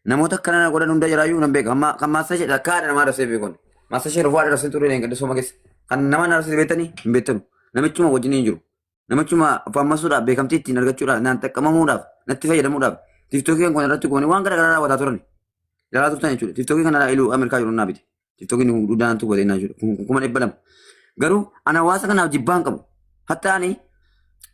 Speaker 2: Namoota akkana na godhan hunda jiraayyuu nan beeka. Amma kan maastar ishee akka haadha namaa arrabsee beekon. Maastar ishee rufuu haadha arrabsee ture hin gadda sooma keessa. Kan nama na arrabsee beektanii hin beektanu. Namichuma wajjin hin jiru. Namichuma of ammasuudhaaf, beekamtii ittiin argachuudhaaf, naan xaqqamamuudhaaf, natti fayyadamuudhaaf TikTokii kan irratti goone waan gara garaa raawwataa turan. Ilaalaa turtan jechuudha. TikTokii kana iluu Ameerikaa jiru naa bite. TikTokiin guddaan tuubatee naa jechuudha. 200,000. Garuu ana hawaasa kanaaf jibbaan qabu. Hatta ani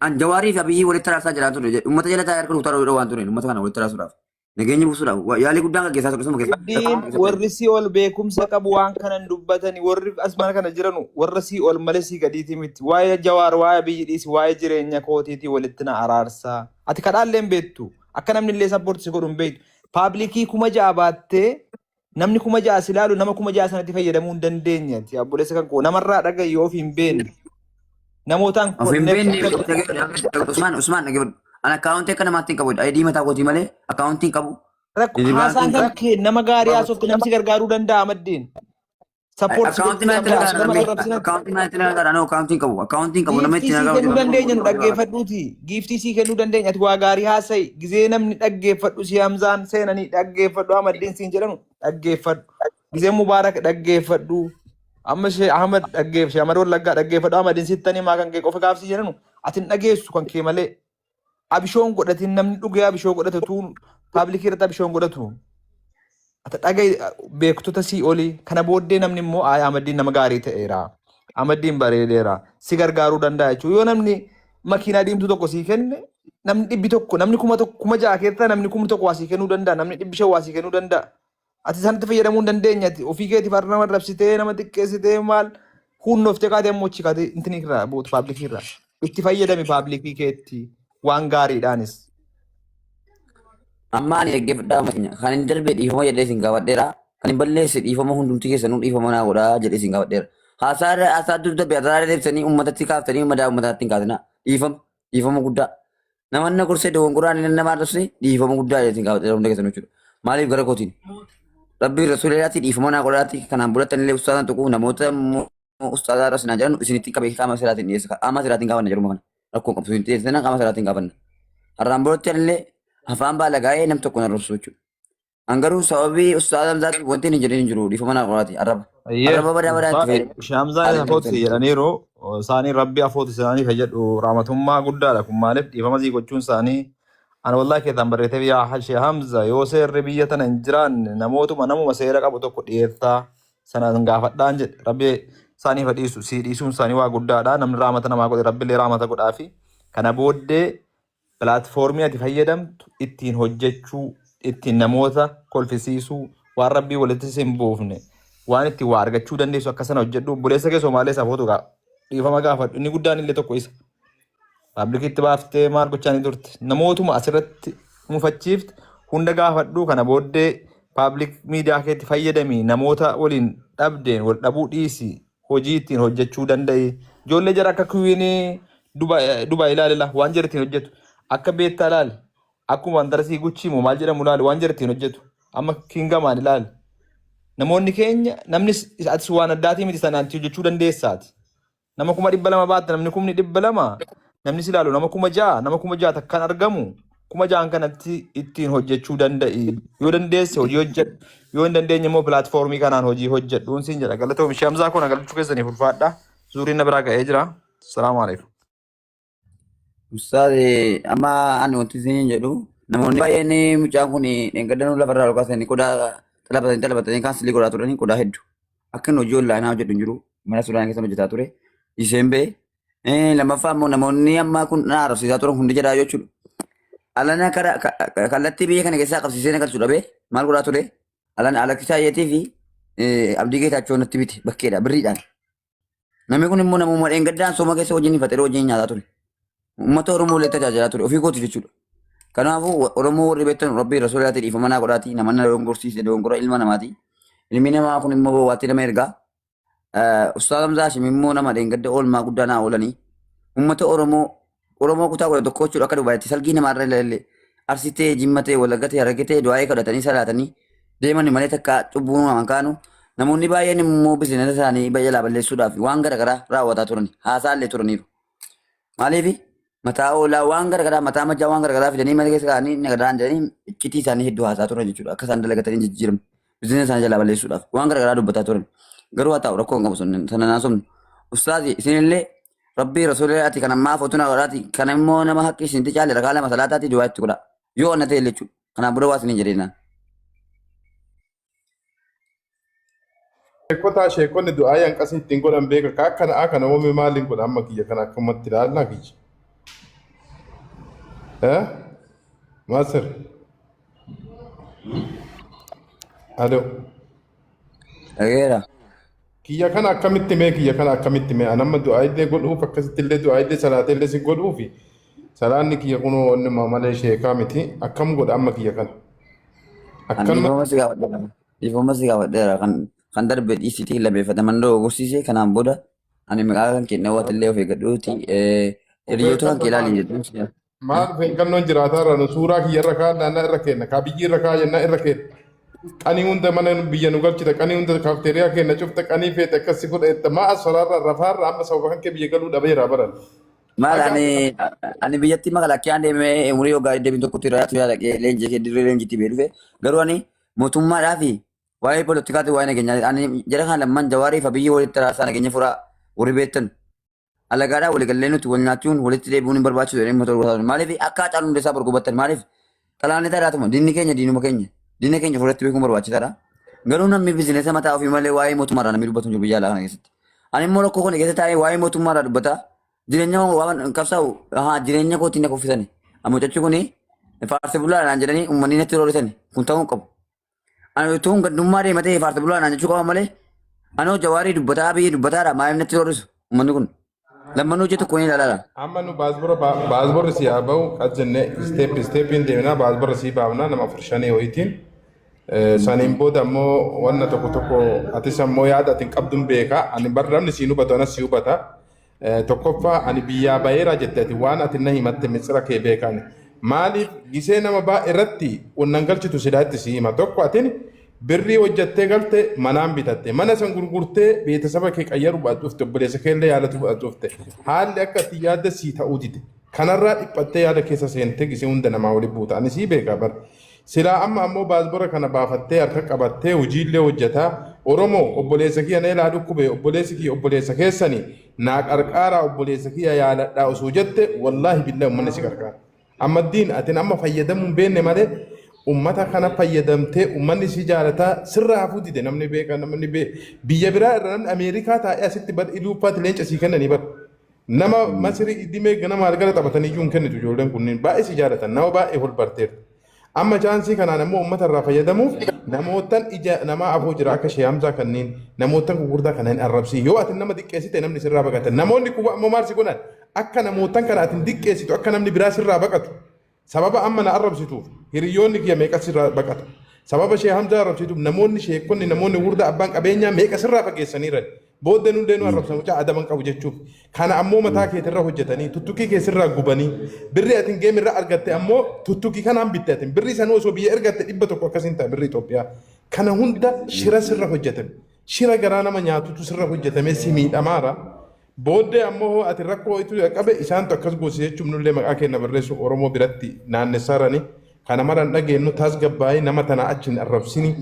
Speaker 2: an Jawaarii fi Abiyyi walitti araarsaa jiraa ture. Uummata jala taa'ee harka rukutaa waan tureen uummata kana walitti araarsuudhaaf. Nageenya buusuudhaaf yaalii guddaan gaggeessaa ture suma keessa.
Speaker 7: Abdiin, warri si ol beekumsa qabu waan kanan dubbatani, warri as mana kana jiranu warra si ol malee si gadiiti miti. Waa'ee Jawaar, waa'ee biyyi dhiisi, waa'ee jireenya kootiitii walitti na araarsaa. Ati kadhaallee hin beektu. Akka namni illee support si godhu hin beektu. Public 6,000 baattee namni 6,000 si ilaalu, nama 6,000 sanatti fayyadamuu hin dandeenye. Ati obboleessa kan koo namarraa dhaga'i yoo of hin beekne. Namootaan
Speaker 2: Of hin
Speaker 7: connect
Speaker 2: beekne.
Speaker 7: akka
Speaker 2: Usmaan, Usmaan, dhaggeeffadhu. An akkaawuntii akka namaatti hin qabu. ID mataa kootii malee akkaawuntii hin qabu.
Speaker 7: Rakkoo
Speaker 2: Nidhi
Speaker 7: haasaan
Speaker 2: baankiin
Speaker 7: kan kee nama gaarii haasofte, namni si gargaaruu danda'a maddeen. Support si
Speaker 2: Akkaawuntii
Speaker 7: gochuu
Speaker 2: maalitti
Speaker 7: danda'a.
Speaker 2: na
Speaker 7: Nama
Speaker 2: gargaara?
Speaker 7: arrabsinatti.
Speaker 2: Akkaawuntii maalitti na gargaara? Akkaawuntii hin qabu. Akkaawuntii hin qabu. Nama
Speaker 7: Giiftii
Speaker 2: ittiin
Speaker 7: sii
Speaker 2: na
Speaker 7: kennuu dandeenya, nu
Speaker 2: gargaaru.
Speaker 7: dhaggeeffadhuuti. Giiftii sii kennuu dandeenya. Ati waa gaarii haasa'i. Gizee namni dhaggeeffadhu si Hamzaan seenanii dhaggeeffadhu, Ahmaddiin siin jedhanu dhaggeeffadhu. Gizee Mubaarak dhaggeeffadhu. Amma Shee Ahmad dhaggeef Shee Ahmad Wallaggaa dhaggeeffadhu. Ahmaddiin sittanii maa kan kee qofa gaafsii jedhanu ati hin dhageessu kan kee malee. Abishoon godhatin, namni dhugee abishoo godhatu tuun public irratti abishoon godhatu. Ati dhaga'i beektota sii olii kana booddee namni immoo ayi Ahmaddiin nama gaarii ta'eera. Ahmaddiin bareedeera. Si gargaaruu danda'a jechuudha. Yoo namni makiinaa diimtuu tokko sii kenne, namni 100, namni 1,000, 6,000 keessaa namni 1,000 waa sii kennuu danda'a. Namni 500 waa sii kennuu danda'a. Ati sanatti fayyadamuu hin dandeenye. Ati ofii keetiif har'a nama rabsitee, nama xiqqeessitee, maal hunnoftee kaatee ammoo achi kaatee intinii irraa buutu public irraa. Itti fayyadami public keetti waan gaariidhaanis.
Speaker 2: Amma ani dhaggeeffadhaa uummata keenya. Kan hin darbe dhiifama jedhee isin gaafadheera. Kan hin balleesse dhiifama, hundumti keessanuu dhiifama naa godhaa jedhee isin gaafadheera. Haasaa haasaa dur darbe haasaa deebisanii uummatatti kaaftanii madaa uummataatti hin kaasinaa. Dhiifama, dhiifama guddaa. Nama na gorsee dogongoraan inni nama arrabse dhiifama guddaa jedhee isin gaafadheera hunda keessanuu jechuudha. Maaliif gara kootiin? Rabbi rasuulaatti dhiifama naa godhaatti kanaan bulatan illee ustaazaan tuquu, namoota immoo ustaazaa irra sinaa jedhan isinitti qabee qaama seeraatiin dhiyeessa. Qaama seeraatiin gaafanna jedhuma kana. Rakkoon qabsu hin dhiyeessina, qaama seeraatiin gaafanna. Har'aan boodatti illee afaan baalagaa'ee nam tokko na arrabsu jechuudha. An garuu sababii ustaaza Hamzaatiif wanti inni jedhin hin jiru, dhiifama naa godhaati arraba.
Speaker 7: Ayyee
Speaker 2: Arraba badaa badaa itti fayyadamu.
Speaker 7: Shaamzaan afooti jedhaniiru, isaanii rabbi afooti isaanii fayyadhu, rahmatummaa guddaadha kun. Maaliif dhiifama sii gochuun isaanii ana wallahi keessaan barreeteef. Yaa Hashee Hamza, yoo seerri biyya tana hin jiraanne namootuma namuma seera qabu tokko dhiyeessaa sanaan gaafadhaan jedhe. Rabbi isaaniif haa dhiisu, sii dhiisuun isaanii waa guddaadha. Namni rahmata namaa godhe rabbi illee rahmata godhaafi. Kana booddee platform ati fayyadamtu ittiin hojjechuu, ittiin namoota kolfisiisuu, waan rabbii walitti si hin buufne. Waan ittiin waa argachuu dandeessu akka sana hojjedhu. Obboleessa kee Somaalee isaaf hootu gaa dhiifama gaafadhu. Inni guddaan illee tokko isa. Paablikitti baaftee maal gochaa ni turte. Namootuma asirratti mufachiifte hunda gaafadhu. Kana booddee paablik miidiyaa keetti fayyadami. Namoota waliin dhabdeen wal dhabuu dhiisi. Hojii ittiin hojjechuu danda'i. Ijoollee jara akka kuwiinii Dubaay ilaalila waan jara ittiin hojjetu. Akka beettaa ilaali. Akkuma andarasii guchii moo maal jedhamu ilaali waan jara ittiin hojjetu. Amma kiingamaan ilaali. Namoonni keenya namnis atis waan addaatii miti sanaan itti hojjechuu dandeessaati. Nama 200,000 baatta namni 200,000 namni si ilaalu nama 6,000 nama 6,000 takkaan argamu 6,000 kanatti ittiin hojjechuu danda'i. Yoo dandeesse hojii hojjedhu yoo hin dandeenye immoo pilaatfoormii kanaan hojii hojjedhuun siin jedha. Galatoom ishee Hamzaa koo na galchuu keessaniif ulfaadha. Zuuriin na biraa ga'ee jira. Salaamu alaikum.
Speaker 2: Ustaaz amma ani wanti isin jedhu namoonni baay'een mucaan kun dheengaddanuu lafarraa ol kaasanii qodaa xalabatanii xalabatanii kaansilii godhaa turanii qodaa hedduu. Akka inni hojii onlaayinaa hojjedhu hin jiru. Mana Sudaan keessa hojjetaa ture. Isheen ba'e. Lammaffaa immoo namoonni amma kun na arrabsiisaa turan hundi jedhaa jechuudha. Alana kara kallattii biyya kana keessaa qabsiisee na galchu dhabee maal godhaa ture? Alana Alakkisaa Ayyeetii fi Abdii Geetaachoo natti bite bakkeedha birriidhaan. Namni kun immoo namuma dheengaddaan sooma keessa wajjin fatee wajjin nyaataa ture. Uummata Oromoo illee tajaajilaa ture ofii kootiif jechuudha. Kanaafuu Oromoo warri beektan Rabbii Rasuulaatii dhiifama naa godhaatii nama na dogongorsiise dogongora ilma namaati. Ilmi namaa kun immoo bowwaatti nama ergaa. Ustaaz Hamzaa Hashim immoo nama dheengadda oolmaa guddaa naa oolanii. Uummata Oromoo Oromoo kutaa 11 jechuudha akka Dubaayitti salgii namaarra ilaalle Arsii ta'e Jimma ta'e Wallagga ta'e Harargee ta'e du'aa'ee kadhatanii salaatanii deeman malee takka cubbuu namaan kaanu namoonni baay'een immoo bizinasa isaanii jalaa balleessuudhaaf waan garaagaraa raawwataa turan haasaa illee turaniiru. Maaliif mataa oolaa waan garaagaraa mataa majjaa waan garaagaraa fidanii mana keessa kaa'anii nagadaan jedhanii iccitii isaanii hedduu haasaa turan jechuudha akka isaan dalagatanii jijjiiramu bizinasa isaanii jalaa balleessuudhaaf waan garaagaraa dubbataa turan. Garuu haa ta'u rakkoo hin qabu sana naasofnu. Ustaazi isinillee Rabbii rasuulii ati kan ammaa fotuna godhaati kan immoo nama haqqi isinti caale rakaa lama salaataati du'aa itti godha yoo anna ta'e jechuudha kanaan booda waa isiniin jedheenaan.
Speaker 5: Sheekotaa sheekonni du'aa hanqasii ittiin godhan beeka ka akkana a kana wame maaliin godha amma kiyya kana akkamatti ilaallaa kiyya. Eh? Maasir. Alo.
Speaker 2: Dhageera.
Speaker 5: Kiyya kana akkamitti mee kiyya kana akkamitti mee an amma du'aa illee godhuuf akkasitti illee du'aa illee salaatee illee si godhuufi salaanni kiyya kunoo wanni malee sheekaa miti akkam godha amma kiyya kana.
Speaker 2: An
Speaker 5: Akkanuma
Speaker 2: dhiifama si gaafadheera. Dhiifama si gaafadheera kan kan darbe dhiisitii labeeffataman dogoggorsiise kanaan booda ani maqaa kan kenne waati illee of eeggadhuuti
Speaker 5: of
Speaker 2: hiriyoota kan
Speaker 5: eeggannoo
Speaker 2: kee
Speaker 5: maal
Speaker 2: ilaali jedhu.
Speaker 5: maal of eeggannoon jiraataa irra nu suuraa kiyya irra kaa'annaa irra kenna kaa biyyi irra kaa'annaa irra kenna. Qanii hunda mana biyya nu galchita qanii hunda kaafteeriyaa kenna cufta qanii feete akkas si godha jetta maa as soraarra rafaarra amma sababa kan kee biyya galuu dhabeera baran.
Speaker 2: Maal
Speaker 5: Haga
Speaker 2: ani ani biyyatti makalakkiyaan deemee umurii waggaa 21 irraa ture dhaqee leenjii kee dirree leenjiitti bee dhufe garuu ani mootummaadhaa fi waa'ee poolitikaati waa'ee nageenyaa ani jara kana lamman jawaarii fi biyyi walitti araarsaa nageenya furaa warri beektan alagaadhaa walii gallee nuti wal nyaachuun walitti deebi'uun hin barbaachisu jedhanii uummata gorsaa turan. Maaliif akka Haacaaluu Hundeessaa bor gubattan maaliif xalaanni taraatuma diinni keenya diinuma keenya diina keenya fuulatti beekuun barbaachisaadha. Garuu namni bizinesa mataa ofii malee waa'ee mootummaarraa namni dubbatu hin jiru biyya alaa kana keessatti. Ani immoo rakkoo kana keessa taa'ee waa'ee mootummaarraa dubbataa jireenya waan qabsaa'u haa jireenya kootiin na kuffisani. Amma mucachi kuni faarse bulaadhaan jedhanii uummanni natti roorrisani kun ta'uu hin qabu. Ani utuun gandummaa deema ta'e faarsa bulaa naan jechuu qaba malee. Anoo jawaarii dubbataa biyya dubbataadha maaliif natti roorrisu uummanni kun. Lammanuu hojii tokko ni ilaalaadha.
Speaker 5: Amma nu baasbora baasborri si haa bahu qas jennee isteep isteepiin deemnaa baasborra sii baafnaa nama afur shanii wayiitiin. Saniin booda ammoo wanna tokko tokko atis ammoo yaada ati hin qabduun beeka ani bar namni siin hubatu anas si hubata. Tokkoffaa ani biyyaa baheera jette ati waan ati na himatte mitsira kee beeka ani. Maaliif gisee nama baay'ee irratti wannan galchitu silaa itti si hima. Tokko atin birrii hojjattee galte manaan bitatte. Mana san gurgurtee beetasaba kee qayyaru dhufte obboleessa kee illee yaalatu dhufte. Haalli akka ati yaadde sii ta'uu dide. Kanarraa dhiphattee yaada keessa seentee gisee hunda namaa waliin buuta. Ani sii beeka bar. Silaa amma ammoo baasbora kana baafattee harka qabattee hojiillee hojjataa Oromoo obboleessa kiyya na ilaa dhukkube obboleessi kiyya obboleessa keessani naa qarqaaraa obboleessa kiyya yaaladhaa osoo jette wallaahi billahi ummanni si qarqaara. Ammaddiin atin amma fayyadamuu hin beekne malee ummata kana fayyadamtee ummanni si jaalataa sirraa hafuu dide namni beeka namni biyya biraa irra namni Ameerikaa taa'ee asitti bar iluuffaatti leenca sii kennanii bar. Nama Masirii idimee ganama galgala taphatanii iyyuu hin kennitu ijoolleen kunniin baay'ee si jaalatan nama baay'ee ol barteerta. Amma chaansii kanaan ammoo uummata irraa fayyadamuuf namootan ija namaa afoo jira akka Shee Hamzaa kanneen namootan gurguddaa kana hin arrabsiin. Yoo ati nama xiqqeessite namni sirraa baqata. Namoonni kun ammoo maal si godhan? Akka namootan kana ati hin xiqqeessitu akka namni biraa sirraa baqatu. Sababa amma na arrabsituuf hiriyoonni kiyya meeqa sirraa baqata. Sababa Shee Hamzaa arrabsituuf namoonni sheekonni namoonni gurguddaa abbaan qabeenyaa meeqa sirraa fageessaniiran. Booddee nullee nu arrabsa mucaa adaban qabu jechuuf. Kana ammoo mataa keetirra hojjetanii tuttuqii kee sirraa gubanii birrii atin geem irra argatte ammoo tuttuqii kanaan bitte atin birrii sanuu osoo biyya ergatte 100 akkasiin ta'a birrii Itoophiyaa. Kana hunda shira sirra hojjetame. Shira garaa nama nyaatutu sirra hojjetame si miidhamaara. Booddee ammoo hoo ati rakkoo itu qabe isaantu akkas goose jechuun nullee maqaa keenya barreessu Oromoo biratti naannessaarani. Kana mara hin dhageennu tasgabbaa'ii nama tana achi hin arrabsini.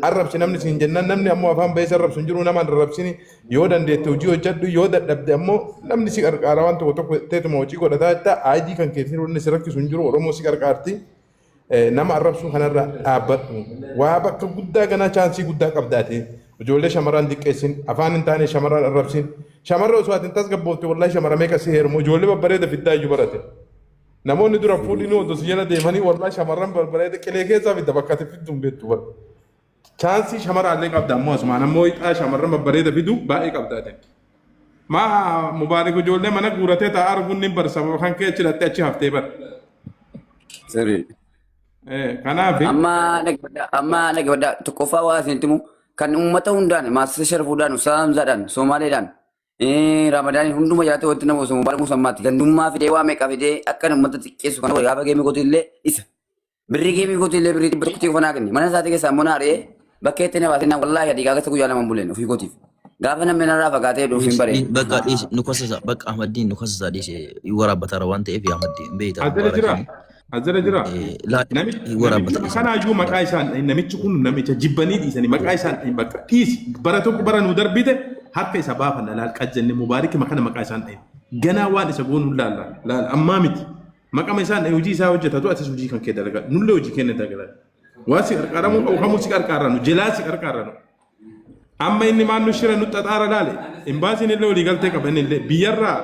Speaker 5: Arrabsi namni siin jennaan namni ammoo afaan bahee si arrabsu hin jiru nama hin arrabsini. Yoo dandeette hojii hojjedhu yoo dadhabde ammoo namni si qarqaara waan tokko tokko jetteetuma hojii godhataa jetta ID kan keetiin wanni si rakkisu hin jiru Oromoo si qarqaarti. Nama arrabsuu kanarra dhaabbadhu. Waa bakka guddaa ganaa chaansii guddaa qabdaati. Ijoollee shamarran diqqeessin afaan hin taane shamarran arrabsin. Shamarra osoo ati hin tasgabboofte wallahi shamara meeqa si heerumu ijoollee babbareeda fiddaa iyyuu barate. Namoonni dura fuudhinuu odoo si jala deemanii wallahi shamarran babbareeda qilee keessaa fidda bakka ati fiddu hin beektu bara. Chaansii shamaraallee qabda ammoo asumaan ammoo ixaa shamarran babbareeda fidu baay'ee qabda ati. Maa Mubaarik ijoollee mana guuratee taa'aa arguun ni bar sababa kan kee achi dhattee achi haftee bar.
Speaker 2: Sirrii.
Speaker 5: Kanaaf
Speaker 2: Amma dhaggeeffadhaa amma dhaggeeffadhaa tokkoffaa waa isinitti himu kan uummata hundaan maasisa sharfuudhaan usaa hamzaadhaan soomaaleedhaan Ramadaaniin hunduma jiraate wanti nama osoo Mubaarak Musammaatti gandummaa fidee waa meeqa fidee akka uummata xiqqeessu kana gaafa geemii gootu illee isa. Birrii geemii gootu illee birrii 100 qofa naa kenne. Mana isaatii keessaa immoo na ari'ee bakka itti na baasee wallaahi adii gaafa guyyaa lama hin buleen ofii kootiif. Gaafa namni narraa fagaatee dhufu hin bare.
Speaker 1: Bakka dhiisi nu kasasa bakka Ahmaddiin nu kasasa dhiisi waraabbatara waan ta'eef Ahmaddiin beeyta
Speaker 5: Ajjala jira. Ajjala jira.
Speaker 1: Namichi waraabbata
Speaker 5: Namichi kanaayyuu maqaa isaan dhahin namichi kun namicha jibbanii dhiisanii maqaa isaan dhahin bakka dhiisi bara tokko bara nu darbite harka isa baafanna laal qajjenne mubaariki makana maqaa isaan dhahin ganaa waan isa goonu laalla laal ammaa miti maqama isaan dhahin hojii isaa hojjetatu atis hojii kan kee dalagaa nullee hojii keenya dalagaa waan si qarqaaramuu qabu kamuu si qarqaarranu jelaa si qarqaarranu Amma inni maal nu shira nu xaxaara laale. Imbaasiin illee walii galtee qaba inni illee biyyarraa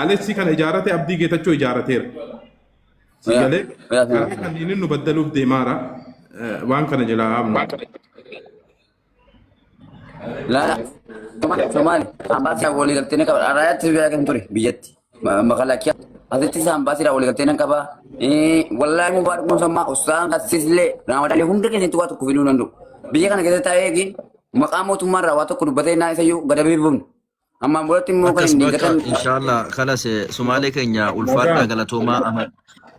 Speaker 5: Alessi kana ijaarate Abdii Geetachoo ijaarateera. Si galee karaa kan inni nu baddaluuf deemaara. Waan kana jalaa haamnu.
Speaker 2: Laala Somaali ambaasiidhaan walii galtee ni qaba. Raayaatti biyya kan ture biyyatti. Makalaakiyaa asitti isaa ambaasiidhaan walii galtee nan qaba. Wallaahi Mubaarak Musammaa Ustaan Asiisillee Ramadaalee hunda keessatti waa tokko fiduu danda'u. Biyya kana keessa taa'ee eegi maqaa mootummaa irraa waa tokko dubbatee naa isayyuu gadabee bubnu. Ammaan boodatti immoo kan
Speaker 1: Akkas
Speaker 2: inni
Speaker 1: bakka
Speaker 2: gatan
Speaker 1: inshallah kalas Sumaalee keenya ulfaadhaa galatoomaa Ahmad.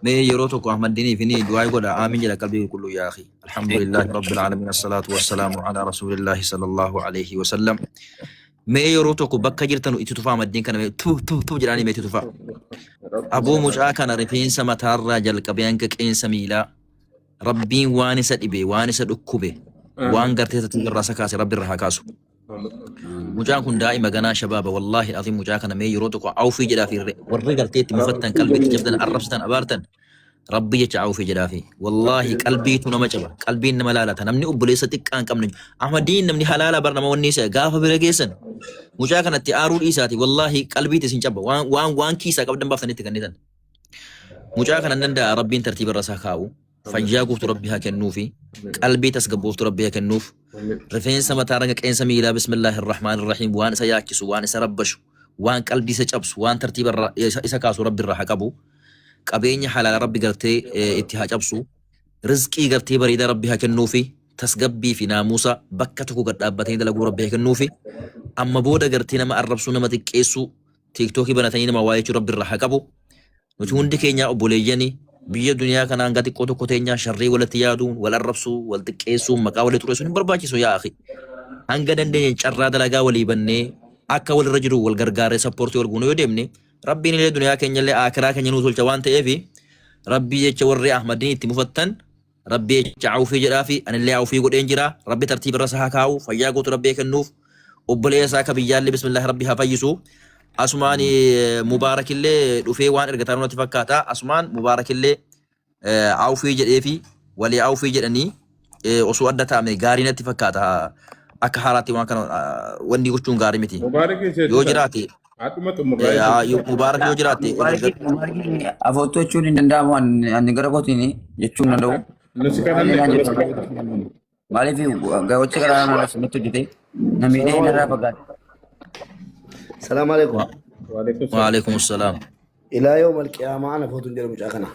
Speaker 1: Mee yeroo tokko Ahmaddiiniif ni du'aa godha aamin jedha qalbii qulqulluu yaa akhi. Alhamdulillahi rabbil alamin assalatu wassalamu ala rasulillahi sallallahu alayhi wa sallam. Mee yeroo tokko bakka jirtanu itti tufaa Ahmaddiin kana mee tu tu tu jedhaanii mee itti tufaa. Aboo mucaa kana rifeensa mataarraa jalqabee hanga qeensa miilaa rabbiin waan isa dhibe waan isa dhukkube waan gartee irraa isa kaase rabbi irraa haa kaasu. Mucaan kun daa'ima ganaa shabaaba wallaahi azim mucaa kana mee yeroo tokko awfii jedhaa fi warri gartee itti mufattan qalbii itti cabdan arrabsitan abaartan rabbi jecha awfii jedhaa fi wallaahi qalbiitu nama caba qalbiin nama laalata namni obboleessa xiqqaa hin qabne Ahmadiin namni halaala bar nama wanni isa gaafa bira geessan mucaa kanatti aaruu dhiisaati wallaahi qalbiitti isin caba waan waan waan kiisaa qabdan baaftanitti kennitan mucaa kana hin danda'a rabbiin tartiiba irra isaa kaa'u Fayyaa guutuu Rabbi haa kennuufi. Qalbii tasgabbooftu Rabbi haa kennuuf. Rifeensa mataa ranga qeensa miilaa bismillaahi irrahmaan irrahiim waan isa yaachisu waan isa rabbashu waan qalbii isa cabsu waan tartiiba irra isa kaasu Rabbi irraa haa qabu. Qabeenya halaala Rabbi gartee itti haa cabsu. Rizqii gartee bareedaa Rabbi haa kennuufi. Tasgabbii fi naamusa bakka tokko gad dhaabbatanii dalaguu Rabbi haa kennuufi. Amma booda gartee nama arrabsuu nama xiqqeessuu tiiktookii banatanii nama waa jechuu Rabbi irraa haa qabu. Nuti hundi keenyaa obboleeyyani biyya duniyaa kana hanga xiqqoo tokko teenyaa sharrii walitti yaaduun, wal arrabsuu, wal xiqqeessuun, maqaa walii xureessuun hin barbaachisu yaa akhi. Hanga dandeenye carraa dalagaa walii bannee akka walirra jiru wal gargaarree sappoortii wal goonee yoo deemne Rabbiin illee duniyaa keenya illee aakiraa keenya nuu tolcha waan ta'eef Rabbii jecha warri Ahmadiin itti mufattan Rabbii jecha awfii jedhaafi anillee awfii godheen jira Rabbi tartiiba irra isa haa kaa'u fayyaa guutuu Rabbi haa kennuuf obboleessa isaa akka biyyaallee bismillaahi Rabbi haa fayyisu asumaan mubaarakillee dhufee waan ergataa natti fakkaata asumaan mubaarakillee awfii jedheefi walii awfii jedhanii osoo adda ta'ame gaarii natti fakkaata akka haaraatti waan kana wanni gochuun gaarii miti
Speaker 5: Mubaarak
Speaker 1: yoo jiraate
Speaker 5: Haadhuma xumurraa jechuudha.
Speaker 1: Mubaarak yoo jiraatte
Speaker 2: Mubaarak afoottoo jechuun hin danda'amu ani gara kootiin jechuun hin danda'u.
Speaker 5: Nu si
Speaker 2: Malee
Speaker 5: kadhanne.
Speaker 2: naan jedhu. Maaliif gocha karaa nama nutti hojjete namni narraa fagaate.
Speaker 8: Salaam alaikum.
Speaker 5: Waalaikum salaam.
Speaker 1: Waalaikum salaam.
Speaker 8: Ilaa yooma alqiyaamaa ana footu hin jedhu mucaa kana.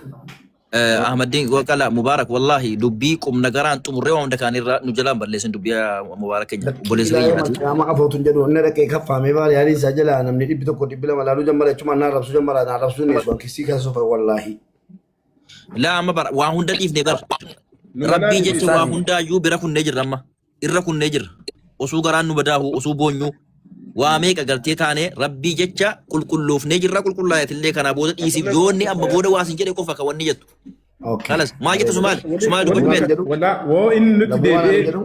Speaker 1: Ahmadiin waqala Mubaarak wallahi dubbii qubna garaan xumurree waan hunda kaanirraa nu jalaan balleessin dubbii Mubaarak keenya
Speaker 8: Lakkii
Speaker 1: obboleessa
Speaker 8: ilaa
Speaker 1: keenya
Speaker 8: yooma
Speaker 1: ati.
Speaker 8: alqiyaamaa afootu hin jedhu inni dhaqee kaffaamee baal yaaliin isaa jalaa namni 100 200 laaluu jammara jechuun naan rabsuu jammara naan rabsuu hin dhiisu kisii keessa sofa wallaahi.
Speaker 1: Laa amma bara waa hunda dhiifne bara.
Speaker 5: Nu
Speaker 1: Rabbii
Speaker 5: jalaa
Speaker 1: jecha waa
Speaker 2: Ustaazi.
Speaker 1: hundaayyuu bira kunnee jirra amma. Irra kunnee jirra. Osuu garaan nu badaahu osuu boonyu waa meeqa galtee taane rabbii jecha qulqulloofnee jirra qulqullaa'eetillee kanaa booda dhiisiif yoonni amma booda waa sin jedhe qofa ka wanni jettu.
Speaker 8: Okay.
Speaker 1: Kalas maal jettu Sumaal? Sumaal dubbachuu
Speaker 8: Waan
Speaker 1: feeta.
Speaker 8: jedhu
Speaker 5: Walaa woo inni nutti
Speaker 8: lammuu waan
Speaker 5: deebi'ee
Speaker 8: jedhu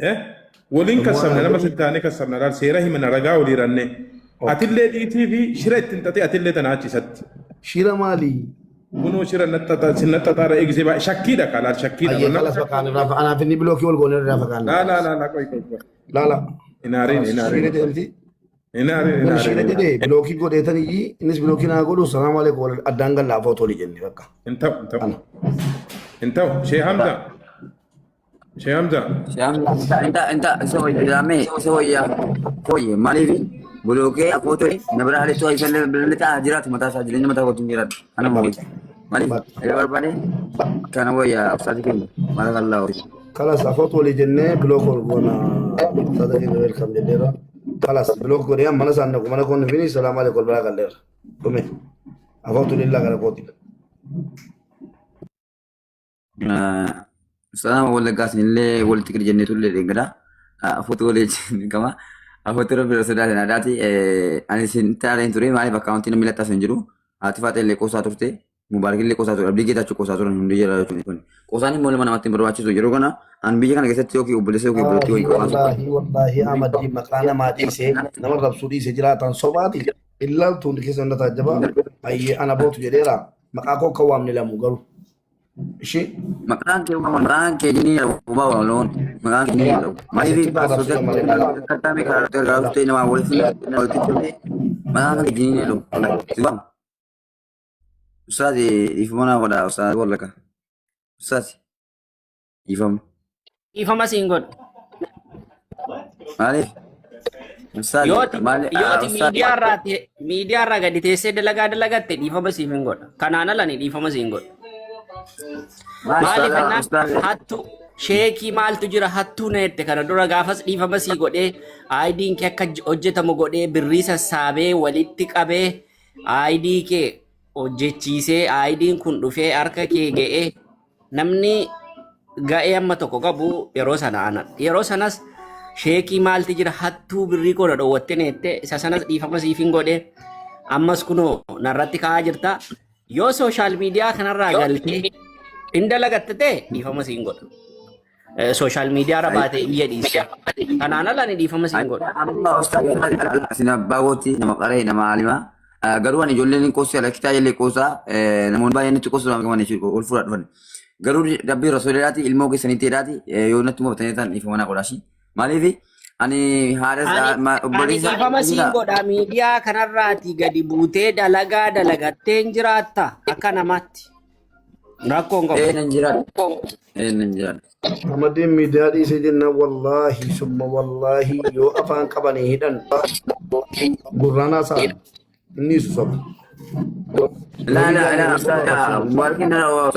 Speaker 5: eh, waliin
Speaker 8: lammuu waan
Speaker 5: kassabna nama
Speaker 8: jedhu
Speaker 5: sittaanee kassabna laal seera himana ragaa walii ranne.
Speaker 8: okay.
Speaker 5: Atillee dhiitii fi shira ittiin xaxee atillee tana achisatti.
Speaker 8: Shira maali?
Speaker 5: Kunoo shira naxxaxaara eegisee baay'ee shakkiidha kalaal shakkiidha.
Speaker 8: Ayyee kalas bakkaan irraa anaaf inni bilookii wal goone irraa fakkaan.
Speaker 5: Laa laa laa laa qoy qoy qoy.
Speaker 8: Laala.
Speaker 5: Hin aariin hin
Speaker 8: Shira
Speaker 5: aariin.
Speaker 8: jedhamti.
Speaker 5: Hin aariin hin
Speaker 8: Namni shira
Speaker 5: aariin.
Speaker 8: jedhee bilookii godheetan iyyii innis bilookii naa godhu salaamu alaikum wal addaan gallaa footoo jenne bakka.
Speaker 5: Hin ta'u hin ta'u.
Speaker 8: Kana.
Speaker 5: Hin ta'u. Shee Hamza. Shee Hamza.
Speaker 2: Inta inta isa wayyaa isa wayyaa fooyye maaliif bulookee afootoo na bira halittuu isallee bilillee ta'a jiraatu mataa isaa jireenya mataa kootiin jiraatu kana wayya maaliif yoo barbaade kana wayyaa ustaazi keenya maala wayya.
Speaker 8: Kalas afoot walii jennee bilook wal goona sada keenya welcome jenneerra. Kalas bilook godhee mana isaan dhaqu mana koon fini salaamu alaikum wal biraa galleerra. Dhume. Afootu lillaa gara kooti.
Speaker 2: Salaama wallaggaas illee walitti gadi jennee tullee deeggada. Afootoo walii qaba. Afootoo rabbi irra sodaatin adaati. Ani isin taa'ee ture maaliif akkaawuntii namni lattaas hin jiru. Haati faaxee illee qoosaa turte. Mubaarak illee qoosaa ture. Abdii Geetaachoo qoosaa turan hundi jira jechuudha. Qoosaan immoo ilma namatti hin barbaachisu. Yeroo kana ani biyya kana keessatti yookiin obboleessa yookiin obboleettii wayii qofaan
Speaker 8: Wallaahi wallaahi Ahmadii maqaa namaa dhiisee nama rabsuu dhiisee jiraatan sobaati. Ilaaltu hundi keessa hunda taajjaba. Ayyee ana bootu jedheera. Maqaa koo akka waamne lamu garuu. Ishee
Speaker 2: Maqaan kee maqaan kee ni jedhamu ba'a loon maqaan kee ni jedhamu. Maaliif
Speaker 8: asitti arrabsuu malee lala.
Speaker 2: kattaame karaa gargaaruu namaa walitti walitti dhufee maqaan kee ni jedhamu. Sibaam. Ustaaz dhiifama naa godhaa ustaaz wallaka. Ustaaz dhiifama.
Speaker 9: Dhiifama siin godhu.
Speaker 2: Maaliif? Ustaaz
Speaker 9: Yooti
Speaker 2: maali
Speaker 9: yooti
Speaker 2: ustaaz
Speaker 9: miidiyaa irraa miidiyaa irraa gadi teessee dalagaa dalagatte dhiifama siif hin godha. Kanaan ala ni dhiifama siin godhu.
Speaker 2: maali
Speaker 9: Maaliif
Speaker 2: ustaaz
Speaker 9: jennaan
Speaker 2: ustaaz
Speaker 9: hattu sheekii maaltu jira hattuu na jette kana dura gaafas dhiifama sii godhee aayidiin kee akka hojjetamu godhee birrii sassaabee walitti qabee aayidii kee hojjechiisee aayidiin kun dhufee harka kee ga'ee namni ga'ee amma tokko qabu yeroo sana ana yeroo sanas sheekii maalti jira hattuu birrii koo na dhoowwatte na jette isa sanas dhiifama siif hin godhe ammas kunoo narratti ka'aa jirta yoo sooshaal miidiyaa kanarraa galtee hin dalagatte ta'e dhiifama siin godha. Sooshaal miidiyaa irra baatee iyya dhiiste. Kanaan ala ani dhiifama siin godha.
Speaker 2: Amma ustaaz isin abbaa kooti nama qaree nama alimaa. Garuu ani ijoolleen qoosii ala kitaa illee qoosaa namoonni baay'een natti qoosu nama qaban ol fuudhaa dhufan. Garuu rabbii rasuulaati ilmoo keessanitti jedhaati yoo natti mo'atanii ta'an dhiifama naa godhaashi. Maaliif ani haadha
Speaker 9: Ani ani
Speaker 2: obboleessa
Speaker 9: dhiifama siin godha miidiyaa kanarraati gadi buutee dalagaa dalagattee hin jiraatta akka namaatti. Rakkoo hin qabu.
Speaker 2: Ee nan jiraadha. Ee nan jiraadha.
Speaker 8: Ahmadiin miidiyaa dhiisee jennaan wallaahi summa wallaahi yoo afaan qabanii hidhan gurraan haasa'an inni isu soba.
Speaker 2: La la la ustaaz mubaarakiin na rawaa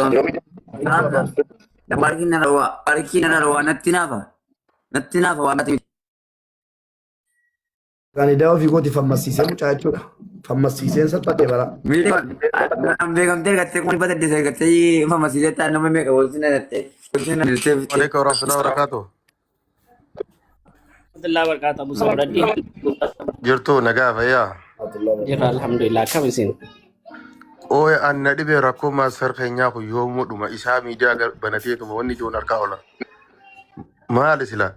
Speaker 2: mubaarakiin na rawaa mubaarakiin na rawaa natti naafa natti naafa waan natti
Speaker 8: Ani daawwa ofii kooti fammasiisee mucaa jechuudha. Fammasiiseen salphatee bara.
Speaker 2: Beekamtee argattee kuma 800 argattee fammasiisee ta'an nama meeqa walitti na dhattee walitti na dhattee
Speaker 10: عليكم ورحمة الله وبركاته.
Speaker 9: Alhamdulillah barkaata Abu Sabraddi.
Speaker 10: Jirtu nagaa fayyaa.
Speaker 9: Jirra alhamdulillah akkam isin.
Speaker 10: Ooya an na dhibee rakkoo maasar keenyaa kun yoomuu dhuma isaa miidiyaa banateetuma wanni ijoon harkaa oola. Maali sila?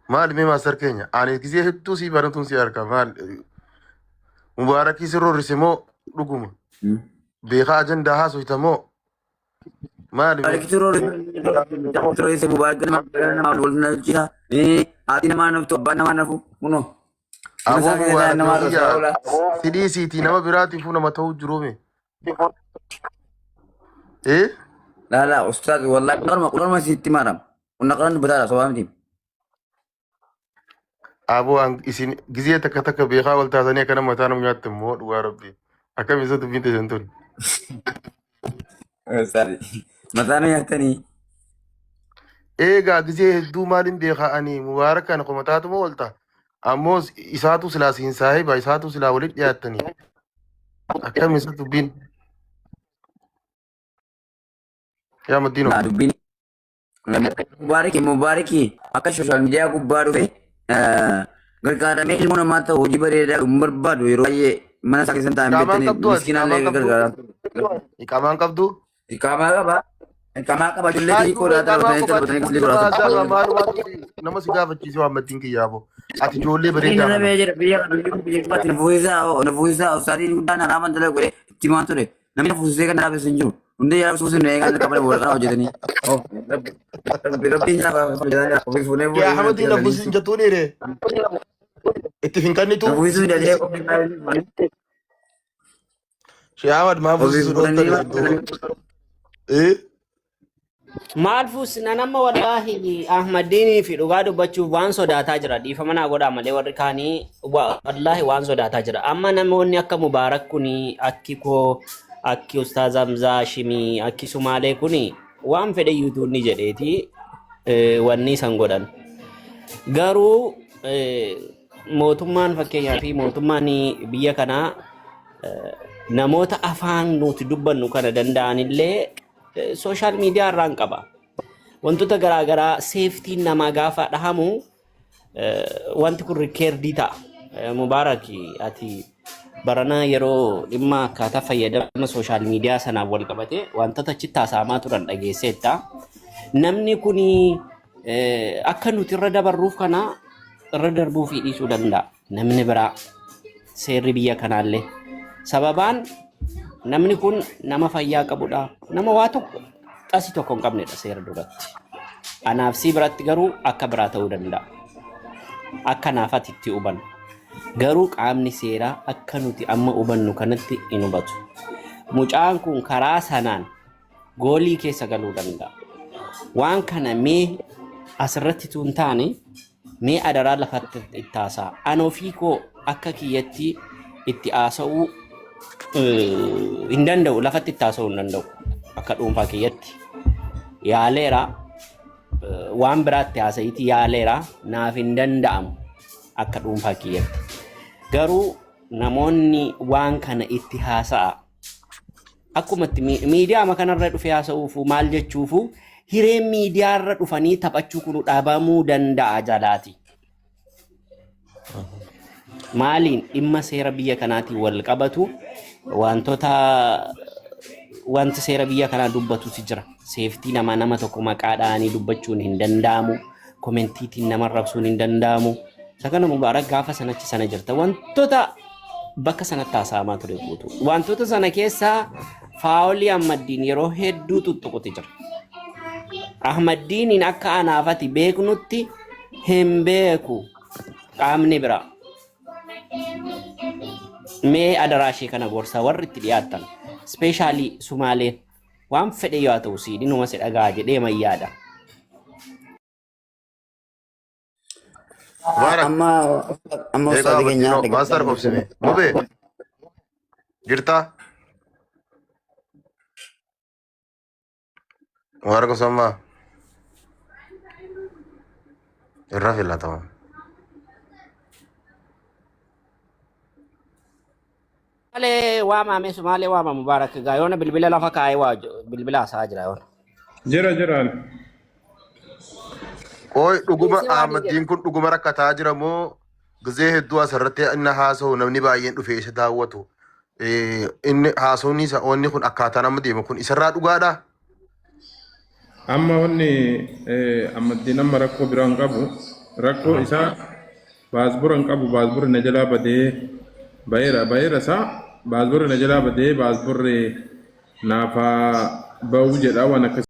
Speaker 10: Maali mee maasar keenya? Ani gisee hedduu sii banatuun si harka maal? Mubaarakii si roorrise moo dhuguma? Beekaa ajandaa haasofta moo? Maali mee?
Speaker 2: Mubaarakitu roorrise mubaarak nama walitti na jira. Haati namaa naftu abbaan namaa nafu kunoo. Mana
Speaker 10: Aboo
Speaker 2: isaa keessa
Speaker 10: mubaarak
Speaker 2: nama arrabsaa
Speaker 10: kiyya
Speaker 2: oola.
Speaker 10: sidhii siitii nama biraatiifuu nama ta'uu jiruume. Eh?
Speaker 2: Laa laa ustaaz wallahi qur'aanuma qur'aanuma sitti maram. Qonna qur'aan dubbataadha sobaa miti.
Speaker 10: Aboo isin gizee takka takka beekaa wal taatanii akkana mataa nama nyaattu immoo dhugaa rabbi. Akkam isa dubbiin teessan tun.
Speaker 2: Ustaaz mataa na nyaatanii.
Speaker 10: Eegaa gizee hedduu maaliin beekaa ani mubaarak kana komataatuma oolta. Ammoo isaatu silaa siin saahiba isaatu silaa walitti dhiyaattanii. Akkam isa dubbiin. Yaa Madiinoo.
Speaker 2: Naa dubbiin Mubaariki Mubaariki akka sooshaal miidiyaa gubbaa dhufe gargaaramee ilmoo namaa ta'u hojii bareedaa hin barbaadu yeroo baay'ee mana isaa keessan taa'an
Speaker 10: Iqaamaan
Speaker 2: beektanii
Speaker 10: qabdu ati
Speaker 2: miskiinaallee
Speaker 10: iqaamaan qabdu
Speaker 2: gargaara.
Speaker 10: iqaamaan qabdu.
Speaker 2: Iqaamaa qaba. Iqaamaa qaba ijoollee
Speaker 10: Haa
Speaker 2: xixiqqoo
Speaker 10: duuba
Speaker 2: dhaa
Speaker 10: iqaamaa
Speaker 2: taphatanii
Speaker 10: qofa
Speaker 2: taphatanii
Speaker 10: ati
Speaker 2: kislii
Speaker 10: nama
Speaker 2: godhatu.
Speaker 10: haasaa maalumaatu nama si gaafachiise waan maddiin kiyyaabo. Ati ijoollee
Speaker 2: Inni
Speaker 10: bareedaa kana.
Speaker 2: namee jedha biyya kana biyya biyya biyya na fuusisaa na fuusisaa ustaadiin guddaan haaraa dalagu godhee itti himaa ture. Namni na fuusisee kan dhaabes hin jiru. Hundi yaa suusin eegaa qabale waraqaa hojjetanii. Oh, rabbi rabbi rabbiin isaa hojjetanii ofii fuunee
Speaker 8: Yaa
Speaker 2: fuudhee
Speaker 8: Ahmadiin na
Speaker 2: galanii.
Speaker 8: fuusisin jettuun dhiire itti hin kennitu.
Speaker 2: Na fuusisuu jedhee ofii fuudhanii.
Speaker 8: Shee Ahmad maa
Speaker 2: Ofii
Speaker 8: fuusisuu
Speaker 2: fuudhanii
Speaker 8: dhooftan isin duuba. Eh?
Speaker 9: Maal fuusina nama wallaahi Ahmadiinii fi dhugaa dubbachuuf waan sodaataa jira. Dhiifama naa godhaa malee warri kaanii wallaahi waan sodaataa jira. Amma namoonni akka Mubaarak kuni akki koo akki Ustaaz Hamzaa Shimii akki Sumaalee kuni waan fedhe iyyuu ni jedheeti wanni isan godhan. Garuu mootummaan fakkeenyaa fi mootummaan biyya kanaa namoota afaan nuti dubbannu kana danda'anillee sooshaal miidiyaa irraan qaba. Wantoota garaagaraa seeftiin namaa gaafa dhahamu wanti kun rikeerdii ta'a. Mubaarak ati barana yeroo dhimma akkaataa fayyadama sooshaal miidiyaa sanaan wal qabate wantoota achitti haasa'amaa turan dhageesseetta. Namni kun akka nuti irra dabarruuf kana irra darbuu fi dhiisuu danda'a. Namni biraa seerri biyya kanaallee sababaan namni kun nama fayyaa qabudha. Nama waa tokko xasii tokko hin qabnedha seera duratti. Anaaf si biratti garuu akka biraa ta'uu danda'a. Akka naaf ati itti hubannu. Garuu qaamni seeraa akka nuti amma hubannu kanatti hin hubatu. Mucaan kun karaa sanaan goolii keessa galuu danda'a. Waan kana mee asirratti tun taane mee adaraa lafatti itti haasa'a. Ani ofii koo akka kiyyatti itti haasa'uu hin danda'u. Lafatti itti haasa'uu hin danda'u. Akka dhuunfaa kiyyatti. Yaaleera. Waan biraatti haasa'iiti yaaleera. Naaf hin danda'amu akka dhuunfaa kiyyatti. Garuu namoonni waan kana itti haasa'a. Akkuma itti miidiyaa kanarra dhufee haasa'uufu maal jechuufu hireen miidiyaarra dhufanii taphachuu kun dhaabamuu danda'a jalaati. Maaliin dhimma seera biyya kanaatiin wal qabatu wantoota wanti seera biyya kanaa dubbatutu jira. Seeftii namaa nama tokko maqaa dhahanii dubbachuun hin danda'amu. Komentiitiin nama rabsuun hin danda'amu. Isa kana Mubaarak gaafa sanachi sana jirta. Wantoota bakka sanatti haasa'amaa ture guutuu. Wantoota sana keessaa faawolii Ahmaddiin yeroo hedduu tuttuquti jira. Ahmaddiiniin akka anaafati beeknutti hin beeku qaamni biraa. Mee adaraa ishee kana gorsaa warri itti dhiyaattan. Ispeeshaalii Sumaaleen waan fedhe yoo ta'u siidhinuma si dhagaa jedhee mayyaadha.
Speaker 10: Mubaarak.
Speaker 2: Amma amma
Speaker 10: Eegaa
Speaker 2: ustaazi keenya
Speaker 10: Ahmadiinoo maastar qobsime. Mubee jirtaa? Mubaarak Osammaa irra filatama.
Speaker 9: Sumaalee waamame Sumaalee waama Mubaarak egaa yoona bilbila lafa kaa'ee waa bilbila haasa'aa jira yoona.
Speaker 5: Jira jiraan.
Speaker 10: Qooy dhuguma
Speaker 9: Dhiisee waan hin
Speaker 10: Ahmaddiin kun dhuguma rakkataa jira moo gizee hedduu asirratti inni haasa'u namni baay'een dhufee isa daawwatu. Inni haasawni isa wanni kun akkaataa nama deemu kun isarraa dhugaadha.
Speaker 5: Amma wanni Ahmaddiin amma rakkoo biraa hin qabu. Rakkoo isaa baasbora hin qabu baasborri na jalaa badee baheera baheera isaa baasborri na jalaa badee baasborri naaf haa ba'u jedha waan akkas.